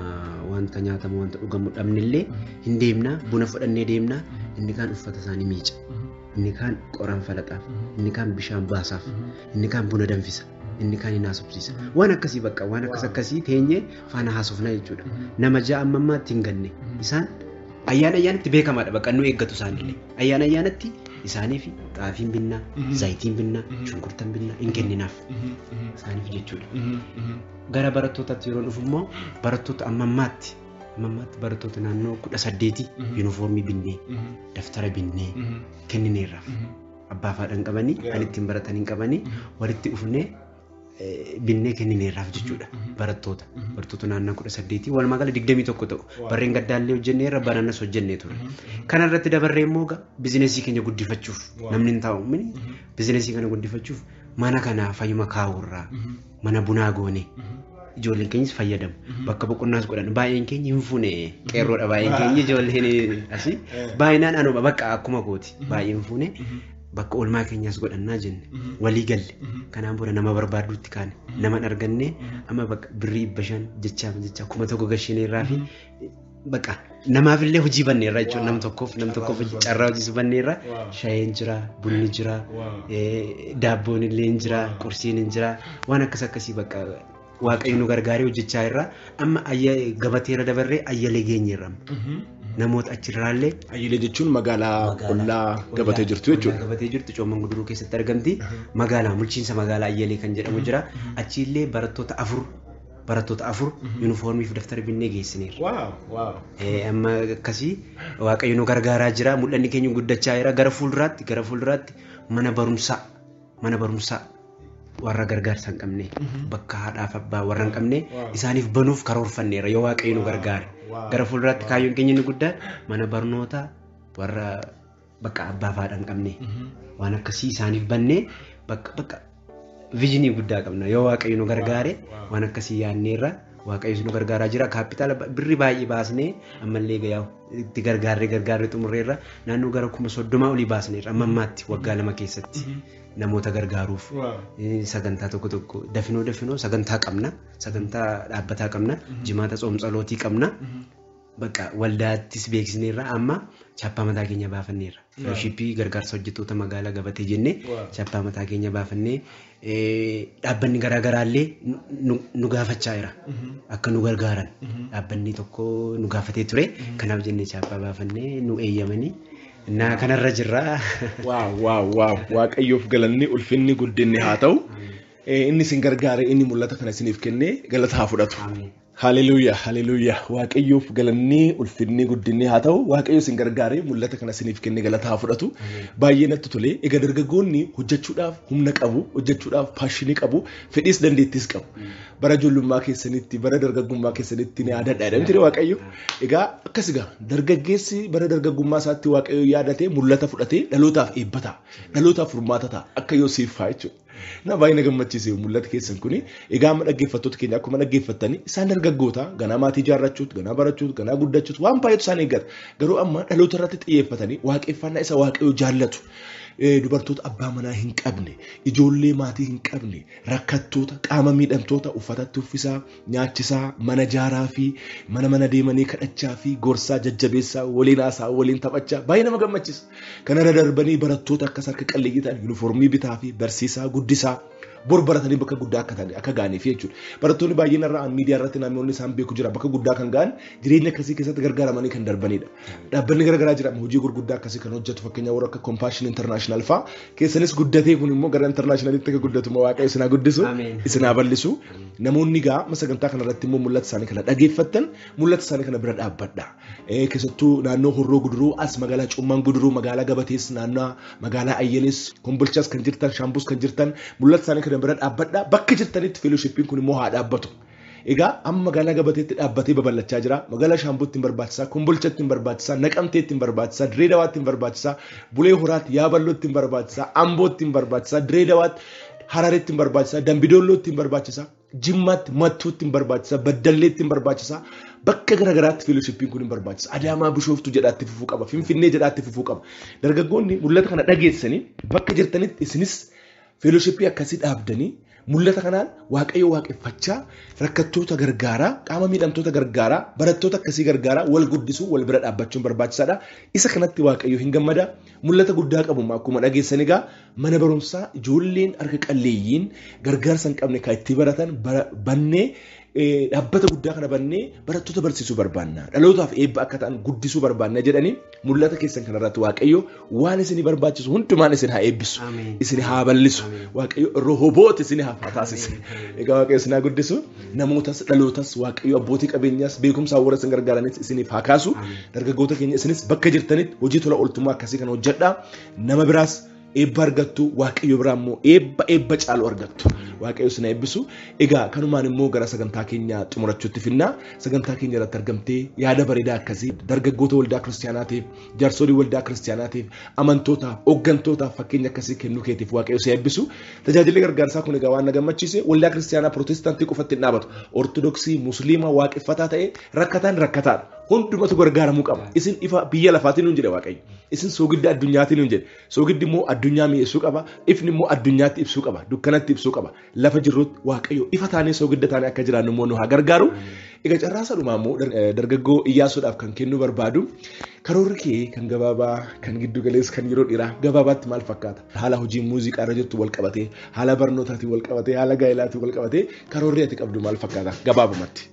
wanta nyaatamu wanta dhugamu dhabnellee hin deemna buna fudhannee deemna inni kaan uffata isaanii miica inni kaan qoraan falaxaaf inni kaan bishaan baasaaf inni kaan buna danfisa inni kaan hin haasofsiisa waan akkasii bakka waan akkas akkasii teenyee faana haasofna jechuudha. Nama ja'a amma ammaatti hin ganne isaan ayyaana ayyaanatti beekamaadha bakka nu eeggatu isaanillee ayyaana ayyaanatti isaaniif xaafiin binnaa zayitiin binnaa shunkurtaan binnaa hin kenninaaf isaaniif jechuudha. Gara barattootaatti yeroo dhufu immoo barattoota amma ammaatti barattoota naannoo 18 yuunifoormii binnee daftara binnee kennineerraaf abbaa fi haadha hin qabanii kan ittiin baratan hin qabanii walitti dhufnee binnee kennineerraaf jechuudha barattoota naannoo 18 walumaa gala 21 ta'u barreen gaddaallee hojjenneerra barannas hojjennee ture. Kana irratti dabarree immoo bizinesii keenya guddifachuuf namni hin taa'u bizinesii kana guddifachuuf mana kana fayyuma kaawurraa mana bunaa goone ijoolleen keenyas fayyadamu bakka boqonnaas godhan baay'een keenya hin fuune qeerroodha baay'een keenya ijoolleen asii baay'inaan anuma bakka akkuma kooti baay'een fuune bakka oolmaa keenyas godhannaa jenne walii galle kanaan booda nama barbaaduutti kaane nama hin arganne amma bakka birrii 500 jechaa 1000 gashineerraa fi bakka namaafillee hojii banneerra jechuudha nam tokkoof carraa hojiis banneerra shayeen jira bunni jira daabboon illee jira qursiin jira waan akkas akkasii bakka waaqayyo nu gargaaree hojjechaa irra amma gabateera dabarree ayyalee geenyeerra namoota achirraallee. Ayyalee jechuun magaalaa ollaa gabatee jirtu jechuudha. Gabatee jirtu Coomman Guduruu keessatti argamti. Magaalaa bulchiinsa magaalaa Ayyalee kan jedhamu jira. Achiillee barattoota afur yuunifoormii fi daftara binnee geessineerra. Amma akkasii waaqayyo nu gargaaraa jira. Mul'anni keenya guddachaa jira. Gara fuulduraatti mana barumsaa warra gargaarsa hin qabne bakka haadhaaf abbaa warra hin qabne isaaniif banuuf karoorfanneerra yoo waaqayyo nu gargaare. Gara fuulduraatti kaayyoon keenya inni guddaan mana barnootaa warra bakka abbaa fi haadha hin qabne waan akkasii isaaniif bannee bakka viijinii guddaa qabna yoo waaqayyo nu gargaare waan akkasii yaadneerra waaqayyo nu gargaaraa jira. Kaapitaala birri baay'ee baasnee ammallee gayaa itti gargaarree xumurreerra naannoo gara 30,000 olii baasneerra amma ammaatti waggaa 2 keessatti namoota gargaaruuf sagantaa tokko tokko dafinoo sagantaa qabna sagantaa dhaabbataa qabna jimaata tsoomtsalootii qabna bakka waldaattis beeksisneerra amma chaappaa mataa keenya baafanneerra. Felooshippii gargaarsa hojjettoota magaalaa gabatee jennee chaappaa mataa keenya baafannee dhaabbanni garaagaraallee nu gaafachaa jira. Akka nu gargaaran dhaabbanni tokko nu gaafatee ture. Kanaaf jennee chaappaa baafannee nu eeyyamanii na kanarra jirra. Waaw waaw Waaqayyoof galanni ulfinni guddinni haa ta'u. Inni isin gargaare inni mul'ata kana isiniif kennee galata haa fudhatu. Haleluuyaa, haleluuyaa. Waaqayyoof galanni ulfinni guddinni haa ta'u. Waaqayyo isin gargaaree mul'ata kana isiniif kenne galata haa fudhatu. Baay'ee natti tole. Egaa dargaggoonni hojjechuudhaaf humna qabu, hojjechuudhaaf passionii qabu, fedhiis dandeettiis qabu. Bara ijoollummaa keessanitti, bara dargaggummaa keessanitti ni yaadadha jedhamti Waaqayyo. Egaa akkas egaa dargaggeessi bara dargaggummaa isaatti Waaqayyo yaadatee mul'ata fudhatee dhalootaaf eebba ta'a. Dhalootaaf furmaata ta'a. Akka Yoseef fa'aa jechuudha. Na baay'ee na gammachiise mul'ata keessan kuni. Egaa amma dhaggeeffattoota keenya akkuma dhaggeeffattanii isaan dargaggoota ganaa maatii ijaarrachuutu, ganaa barachuutu, ganaa guddachuutu waan baay'eetu isaan eeggata. Garuu amma dhaloota irratti xiyyeeffatanii waaqeffannaa isa Waaqayyo jaallatu. Dubartoota abbaa manaa hin qabne, ijoollee maatii hin qabne, rakkattoota, qaama miidhamtoota uffatatti uffisaa, nyaachisaa, mana jaaraa fi mana deemanii kadhachaa fi gorsaa, jajjabeessaa, waliin haasaa, waliin taphachaa baay'ee nama gammachiisa. Kanarra darbanii barattoota akkas harka qalleeyyii ta'an yuunifoormii bitaa fi barsiisaa, guddisaa bor baratanii bakka guddaa akka ga'aniif jechuudha. Barattoonni baay'een irraa miidiyaa irratti namoonni isaan beeku jira. Bakka guddaa kan ga'an jireenya akkasii keessatti gargaaramanii kan darbanidha. Dhaabbanni garaagaraa jira hojii gurguddaa akkasii kan hojjetu fakkeenya warra akka Compassion International fa'aa keessanis guddatee kun immoo gara internationalitti akka guddatu Waaqayyo isin haa guddisu, isin haa bal'isu. Namoonni gaa sagantaa kanarratti immoo mul'ata isaanii kana dhageeffattan mul'ata isaanii kana bira dhaabbadha. Keessattuu naannoo Horroo Guduruu as magaalaa Cummaan Guduruu magaalaa Gabatees naannoo magaalaa Ayyelees Kombolchaas kan jirtan Shaambuus kan jirtan mul'ata isaanii kana bira dhaabbadha. Bakka jirtanitti fellowshippiin kun immoo haa dhaabbatu. Egaa amma magaalaa Gabateetti dhaabbatee babal'achaa jira. Magaalaa Shaambuutti hin barbaachisaa, Kombolchatti hin barbaachisaa, Naqamteetti hin barbaachisaa, Dirree Dawaatti hin barbaachisaa, Bulee Horaatti, Yaaballootti hin barbaachisaa, Ambootti hin barbaachisaa, Dirree Dawaatti, Harareetti hin barbaachisaa, Dambidoollootti hin barbaachisaa, Jimmaatti, Mattuutti hin barbaachisaa, Baddalleetti hin barbaachisaa. Bakka garaagaraatti fellowshippiin kun hin barbaachisa. Adaamaa Bishooftuu jedhaatti fufuu qaba, Finfinnee jedhaatti fufuu qaba. Dargaggoonni mul'ata kana dhageessanii bakka jirtanitti isinis fellowshippii akkasii dhaabdanii mul'ata kanaan Waaqayyo waaqeffachaa rakkattoota gargaaraa, qaama miidhamtoota gargaaraa, barattoota akkasii gargaaraa wal guddisuu, wal bira dhaabbachuun barbaachisaadha. Isa kanatti Waaqayyo hin gammada. Mul'ata guddaa qabu akkuma dhageessan egaa mana barumsaa ijoolleen harka qalleeyyiin gargaarsa hin qabne kan itti baratan bannee dhaabbata guddaa kana bannee barattoota barsiisuu barbaanna. Dhalootaaf eebba akka ta'an guddisuu barbaanna jedhanii mul'ata keessan kanarratti Waaqayyo waan isin barbaachisu hundumaan isin haa eebbisu. Isin haa bal'isu. Waaqayyo rohoboot isin haa taasisu. Egaa Waaqayyo isin haa guddisu. Namootas dhalootas Waaqayyo abbootii qabeenyaas beekumsaa warra isin gargaaranis isiniif haa kaasu. Dargaggoota keenya isinis bakka jirtanitti hojii tola ooltummaa akkasii kana hojjedhaa. Nama biraas eebba argattu, Waaqayyo biraa immoo eebba caalu argattu. Waaqayyo isin eebbisu. Egaa kanumaan immoo gara sagantaa keenya xumurachuutti finnaa. Sagantaa keenya irratti argamtee yaada bareedaa akkasii dargaggoota waldaa kiristaanaatiif, jaarsolii waldaa kiristaanaatiif, amantootaaf, hooggantootaaf fakkeenya akkasii kennuu keetiif Waaqayyo si eebbisu. Tajaajilli gargaarsaa kun egaa waan na gammachiise waldaa kiristaanaa pirootestaantii qofatti hin dhaabatu. Ortodoksii, Musliima, waaqeffataa ta'e rakkataan rakkataadha. Hundumatu gargaaramuu qaba. Isin ifa biyya lafaatiin nuun jedhe Waaqayyo. Isin soogidda addunyaatiin nuun jedhe. Soogiddi immoo addunyaa mi'eessuu qaba. Ifni immoo addunyaatti ibsuu qaba. Dukkanatti ibsuu qaba. Lafa jirrutti Waaqayyo ifa taanee soogidda taanee akka jiraannu immoo nu haa gargaaru. Egaa carraa sadhumaa immoo dargaggoo Iyyaasuudhaaf kan kennuu barbaadu karoorri kee kan gabaabaa, kan giddu galeessa, kan yeroo dheeraa gabaabaatti maal fakkaata? Haala hojii muuziqaa irra jirtu wal qabatee, haala barnootaatiin wal qabatee, haala gaa'elaatiin wal qabatee karoorri ati qabdu maal fakkaata gabaabumatti?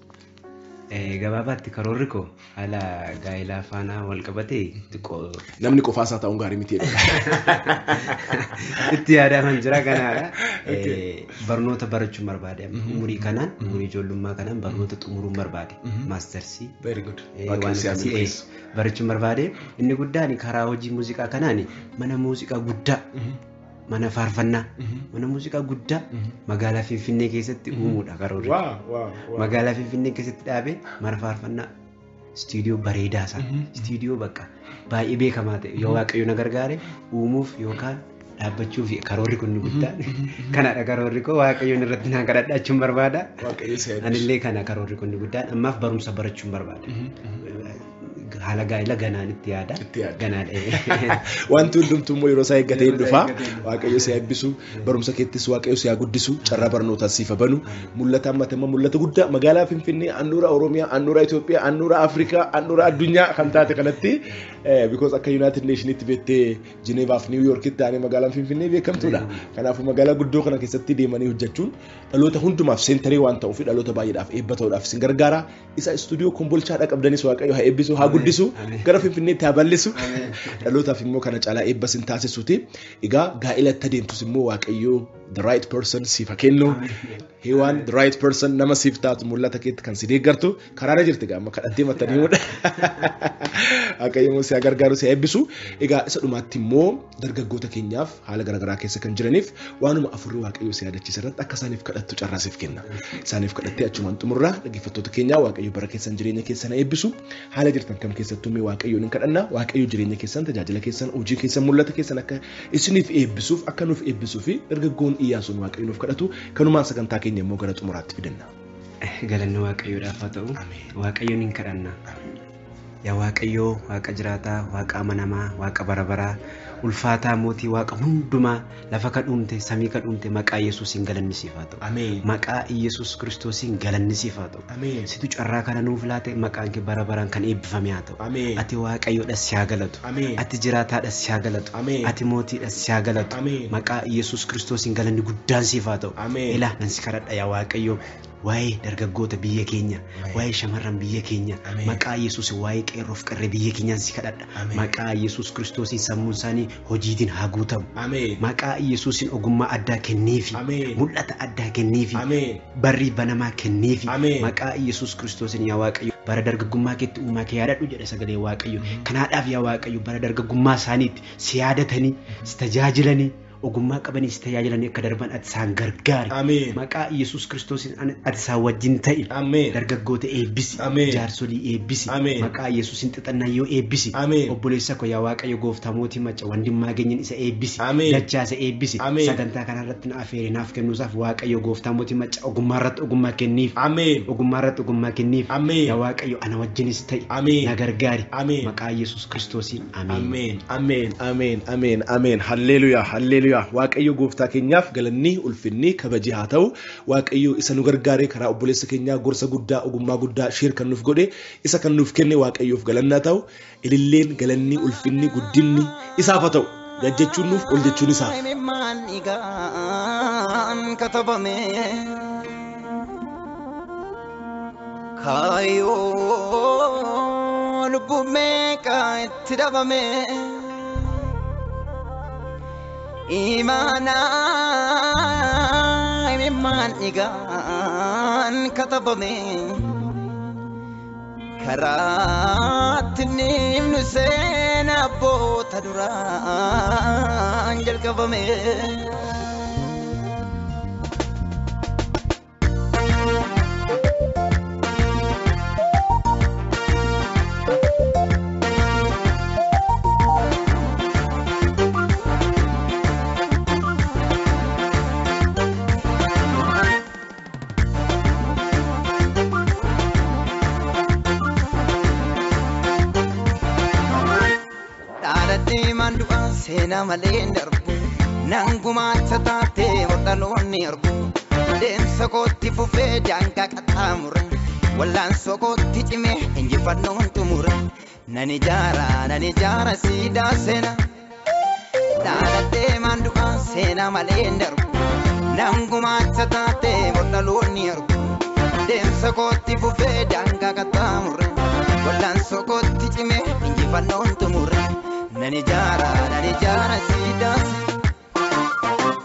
Gabaabaatti karoorri koo haala gaa'elaa faana wal qabatee xiqqoo. Namni qofaa isaa ta'uun gaarii miti jedha. Itti yaadaman jira kanaadha. Barnoota barachuun barbaade. Umurii kanaan, umurii ijoollummaa kanaan barnoota xumuruun barbaade. Maastarsii. Very good. Waan akkasii barachuun barbaade. Inni guddaan karaa hojii muuziqaa kanaan mana muuziqaa guddaa. Mana faarfannaa, mana muuziqaa guddaa magaalaa Finfinnee keessatti uumuudha karoorri. Magaalaa Finfinnee keessatti dhaabee mana faarfannaa istiidiyoo bareedaa isaa, istiidiyoo bakka baay'ee beekamaa ta'e yoo Waaqayyo na gargaare uumuuf yookaan dhaabbachuuf karoorri kun guddaan. Kanadha karoorri koo Waaqayyoon irratti naan kadhadhaachuun barbaada. Anillee kana karoorri kun guddaan ammaaf barumsa barachuun barbaada. Haala gaa'ela ganaan itti yaada. Ganaadha. Wanti hundumtuu immoo yeroo isaa eeggatee hin dhufa. Waaqayyo si eebbisu. Barumsa keettis Waaqayyo si haa guddisu. Carraa barnootaas siif haa banu. Mul'ata ammatama mul'ata guddaa magaalaa Finfinnee, handhuura Oromiyaa, handhuura Itoophiyaa, handhuura Afrikaa, handhuura addunyaa kan taate kanatti because akka United Nationitti beektee Jineevaaf New Yorkitti taanee magaalaan Finfinnee beekamtuudha. Kanaafuu magaalaa guddoo kana keessatti deemanii hojjechuun dhaloota hundumaaf seentarii waan ta'uuf dhaloota baay'eedhaaf eebba ta'uudhaaf isin gargaara. Isa istuudiyoo Kombolchaadha qabdanis Waaqayyo haa eebbisu, haa guddisu. guddisu gara Finfinneetti haa bal'isu dhalootaaf immoo kana caalaa eebba sin taasisuuti. Egaa gaa'ilatti adeemtus immoo Waaqayyoo the right person siif haa kennu. Heewaan the right person nama siif taatu mul'ata keetti kan si deeggartu karaarra jirti egaa amma kadhattee mattanii mudha. Waaqayyo immoo si haa gargaaru si haa eebbisu. Egaa isa dhumaatti immoo dargaggoota keenyaaf haala garaagaraa keessa kan jiraniif waanuma afurri Waaqayyo si yaadachiisa irratti akka isaaniif kadhattu carraa siif kenna. Isaaniif kadhattee achumaan xumurraa dhaggeeffattoota keenyaa Waaqayyo bara keessan jireenya keessan haa eebbisu. Haala jirtan kam keessattuu mee Waaqayyoon hin kadhanna. Waaqayyo jireenya keessan tajaajila keessan hojii keessan mul'ata keessan akka isiniif eebbisuuf akka nuuf eebbisuu fi dargaggoon Iyyaasuun Waaqayyo nuuf kadhatu kanumaan sagantaa keenya immoo gara xumuraatti fidanna. Galanni Waaqayyoodhaaf haa ta'u. Waaqayyoon hin kadhanna. Yaa Waaqayyoo Waaqa jiraataa, Waaqa amanamaa, Waaqa bara baraa, ulfaataa mootii Waaqa hundumaa lafa kadhuumte, samii kadhuumte maqaa Yesuusiin galanni siif haa ta'u. Maqaa Yesuus Kiristoosiin galanni siif haa ta'u. Situ carraa kana nuuf laate maqaan kee bara baraan kan eebbifame haa ta'u. Ati Waaqayyoodha si haa galatu. Ati jiraataadha si haa galatu. Ati mootiidha si haa galatu. Maqaa Yesuus Kiristoosiin galanni guddaan siif haa ta'u. Ilaa nan si kadhadha yaa Waaqayyoo. Waa'ee dargaggoota biyya keenya, waa'ee shamarran biyya keenya, maqaa Yesuus waa'ee qeerroof qarree biyya keenyaan si kadhadha. Maqaa Yesuus Kiristoosiin sammuun isaanii hojiitiin haa guutamu. Maqaa Yesuusiin ogummaa addaa kenniifi, mul'ata addaa kenniifi, barrii banamaa kenniifi. Maqaa Yesuus Kiristoosiin yaa Waaqayyo bara dargaggummaa keetti uumaa kee yaadadhu jedha sagalee Waaqayyo. Kanaadhaaf yaa Waaqayyo bara dargaggummaa isaaniitti si yaadatanii, si tajaajilanii, ogummaa qabanii si tajaajilanii akka darban ati isaan gargaari. Maqaa Yesuus Kiristoosiin ati isaan wajjin ta'i. Dargaggoota eebbisi. Jaarsolii eebbisi. Maqaa Yesuusiin xixannayyoo eebbisi. Obboleessa koo yaa Waaqayyo gooftaa mootii macca wandimmaa geenyeen isa eebbisi. Dachaa isa eebbisi. Sagantaa kanarratti na afeere naaf kennuusaaf Waaqayyo gooftaa mootii macca ogummaa irratti ogummaa kenniif. Ogummaa irratti ogummaa kenniif. Yaa Waaqayyo ana wajjinis ta'i. Na gargaari. Maqaa Yesuus Kiristoosiin ameen. Ameen. Ameen. Ameen. Ameen. Halleluuyaa. Halleluuyaa. Waaqayyo gooftaa keenyaaf galanni ulfinni kabaji haa ta'u. Waaqayyo isa nu gargaaree karaa obboleessa keenyaa gorsa guddaa ogummaa guddaa sheer kan nuuf godhe isa kan nuuf kenne Waaqayyoof galannaa ta'u. Ililleen galanni ulfinni guddinni isaaf haa ta'u. Gad jechuun nuuf ol jechuun isaaf. Kaayyoo lubbuu meeqa itti dhabame. Imaana imimmaan dhiigaan katabame karaatti nimnu seenaa abboota duraan jalqabame. Seenaa malee hin darbu nan gumaacha taatee dhaloonni argu deemsa kootti fufee daangaa qaxxaamure wallaansoo kootti cimee injifannoon xumure nan ijaara siidaa seenaa dhaladhee maandu'aa seenaa malee hin darbu nan gumaacha taatee dhaloonni argu deemsa kootti fufee daangaa qaxxaamure wallaansoo kootti cimee injifannoon xumure. Nani jaara siidaa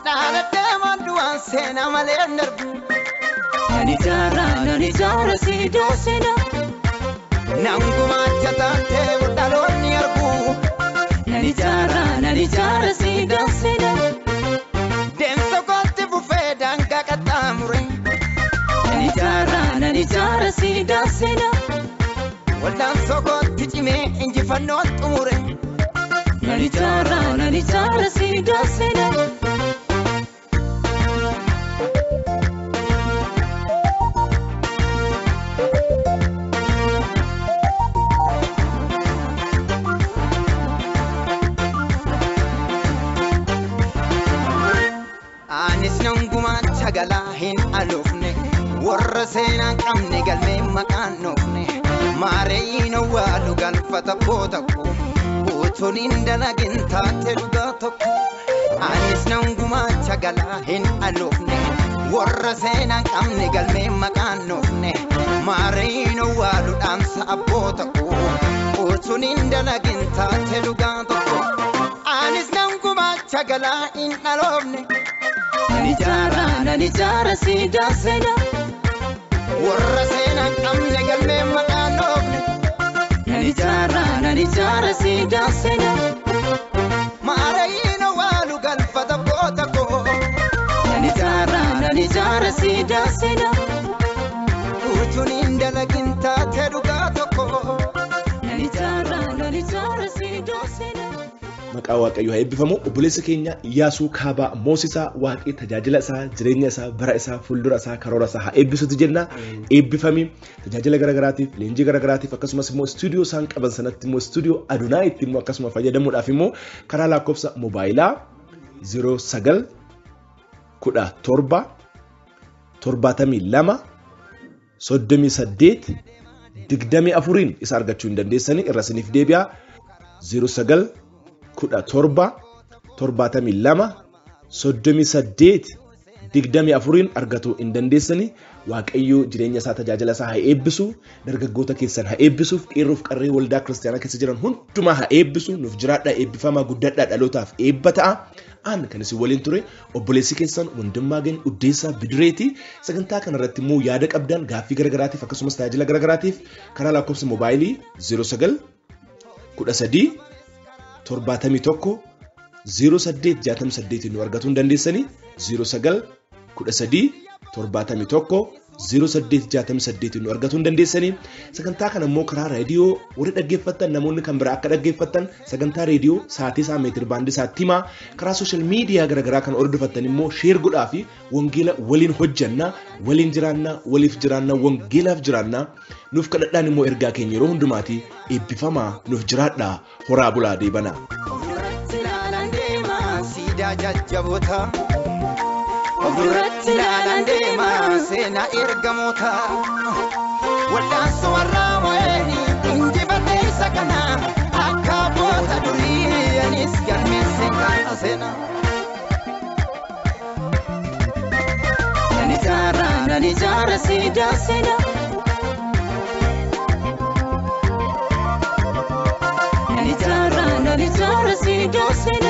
dhaladhee maandu'aan seenaa malee hin darbu. Nani jaara siidaa seenaa. Nan gumaacha taatee dhaloonni argu. Nani jaara siidaa seenaa. Deemsa kootti fufee daangaa qaxxaamure. Nani jaara siidaa seenaa. Wallaansoo kootti cimee injifannoon xumure. Nani jaara siidaa seenaa. Anis nan gumaacha galaa hin aloofne warra seenaa qabne galmee maqaan dhoofne maareeyin owwaalu galfata boota koo. Utuun hin dalagin taate dhugaa tokko anis nan gumaacha galaa hin aloofne warra seenaa qabne galmee maqaan dhoofne maareeyin owwaalu dhaamsa abboota koo. Utuun dalagin taate dhugaa tokko. Anis nan gumaacha galaa hin dhaloofne. Nan ijaara nan ijaara siidaa seenaa. Warra seenaa hin qabne galmee maqaan dhoofne. Nan ijaara nan ijaara siidaa seenaa. Maarayiin owwaalu galfata goota koo. Nan ijaara nan ijaara siidaa seenaa. Utuun dalagin taate dhugaa tokko. Nan ijaara nan ijaara siidaa seenaa. Maqaa Waaqayyoo haa eebbifamu. Obboleessa keenya Iyyaasuu Kaabaa Moosisaa Waaqii tajaajila isaa, jireenya isaa, bara isaa, fuuldura isaa, karoora isaa haa eebbisutu jenna. Eebbifami. Tajaajila garaagaraatiif, leenjii garaagaraatiif akkasumas immoo istuudiyoo isaan qaban sanatti immoo istuudiyoo Adonaayitti immoo akkasuma fayyadamuudhaaf immoo karaa lakkoofsa moobaayilaa 09 17 72 38 24 isa argachuu hin dandeessanii irra isiniif deebi'a. 09 17 72 38 24 argachuu hin dandeessanii. Waaqayyo jireenya isaa tajaajila isaa haa eebbisu, dargaggoota keessan haa eebbisuuf, qeerroof qarree waldaa kiristaanaa keessa jiran hundumaa haa eebbisu. Nuuf jiraadhaa, eebbifamaa, guddadhaa, dhalootaaf eebba ta'a. An kan isin waliin ture obboleessi keessan Wandimmaagany Uddeessaa Bidireeti. Sagantaa kanarratti immoo yaada qabdan gaaffii garaagaraatiif akkasumas tajaajila garaagaraatiif karaa lakkoofsa moobaayilii 09 13 71 08 68 nu argachuu hin dandeessanii. 09 13 71 08 68 nu argachuu hin dandeessanii. Sagantaa kana immoo karaa reediyoo warri dhaggeeffattan namoonni kan biraa akka dhaggeeffattan sagantaa reediyoo sa'aatii isaa meetir baandii isaatti himaa. Karaa sooshaal miidiyaa garaagaraa kan hordofattan immoo sheer godhaa fi wangeela waliin hojjannaa, waliin jiraannaa, waliif jiraannaa, wangeelaaf jiraannaa. Nuuf kadhadhaan immoo ergaa keenya yeroo hundumaati. Eebbifamaa, nuuf jiraadhaa, horaa bulaa deebanaa. Ofirratti ilaalaan deemaa siidaa jajjaboota. Ofirratti ilaalaan deemaa seenaa ergamoota. Wal'aansoo warraa mo'een injifatee isa kana akka abboota durii anis galmeessee kaasa seenaa. Nan ijaara nan ijaara siidaa seenaa. Nan ijaara nan ijaara siidaa seenaa.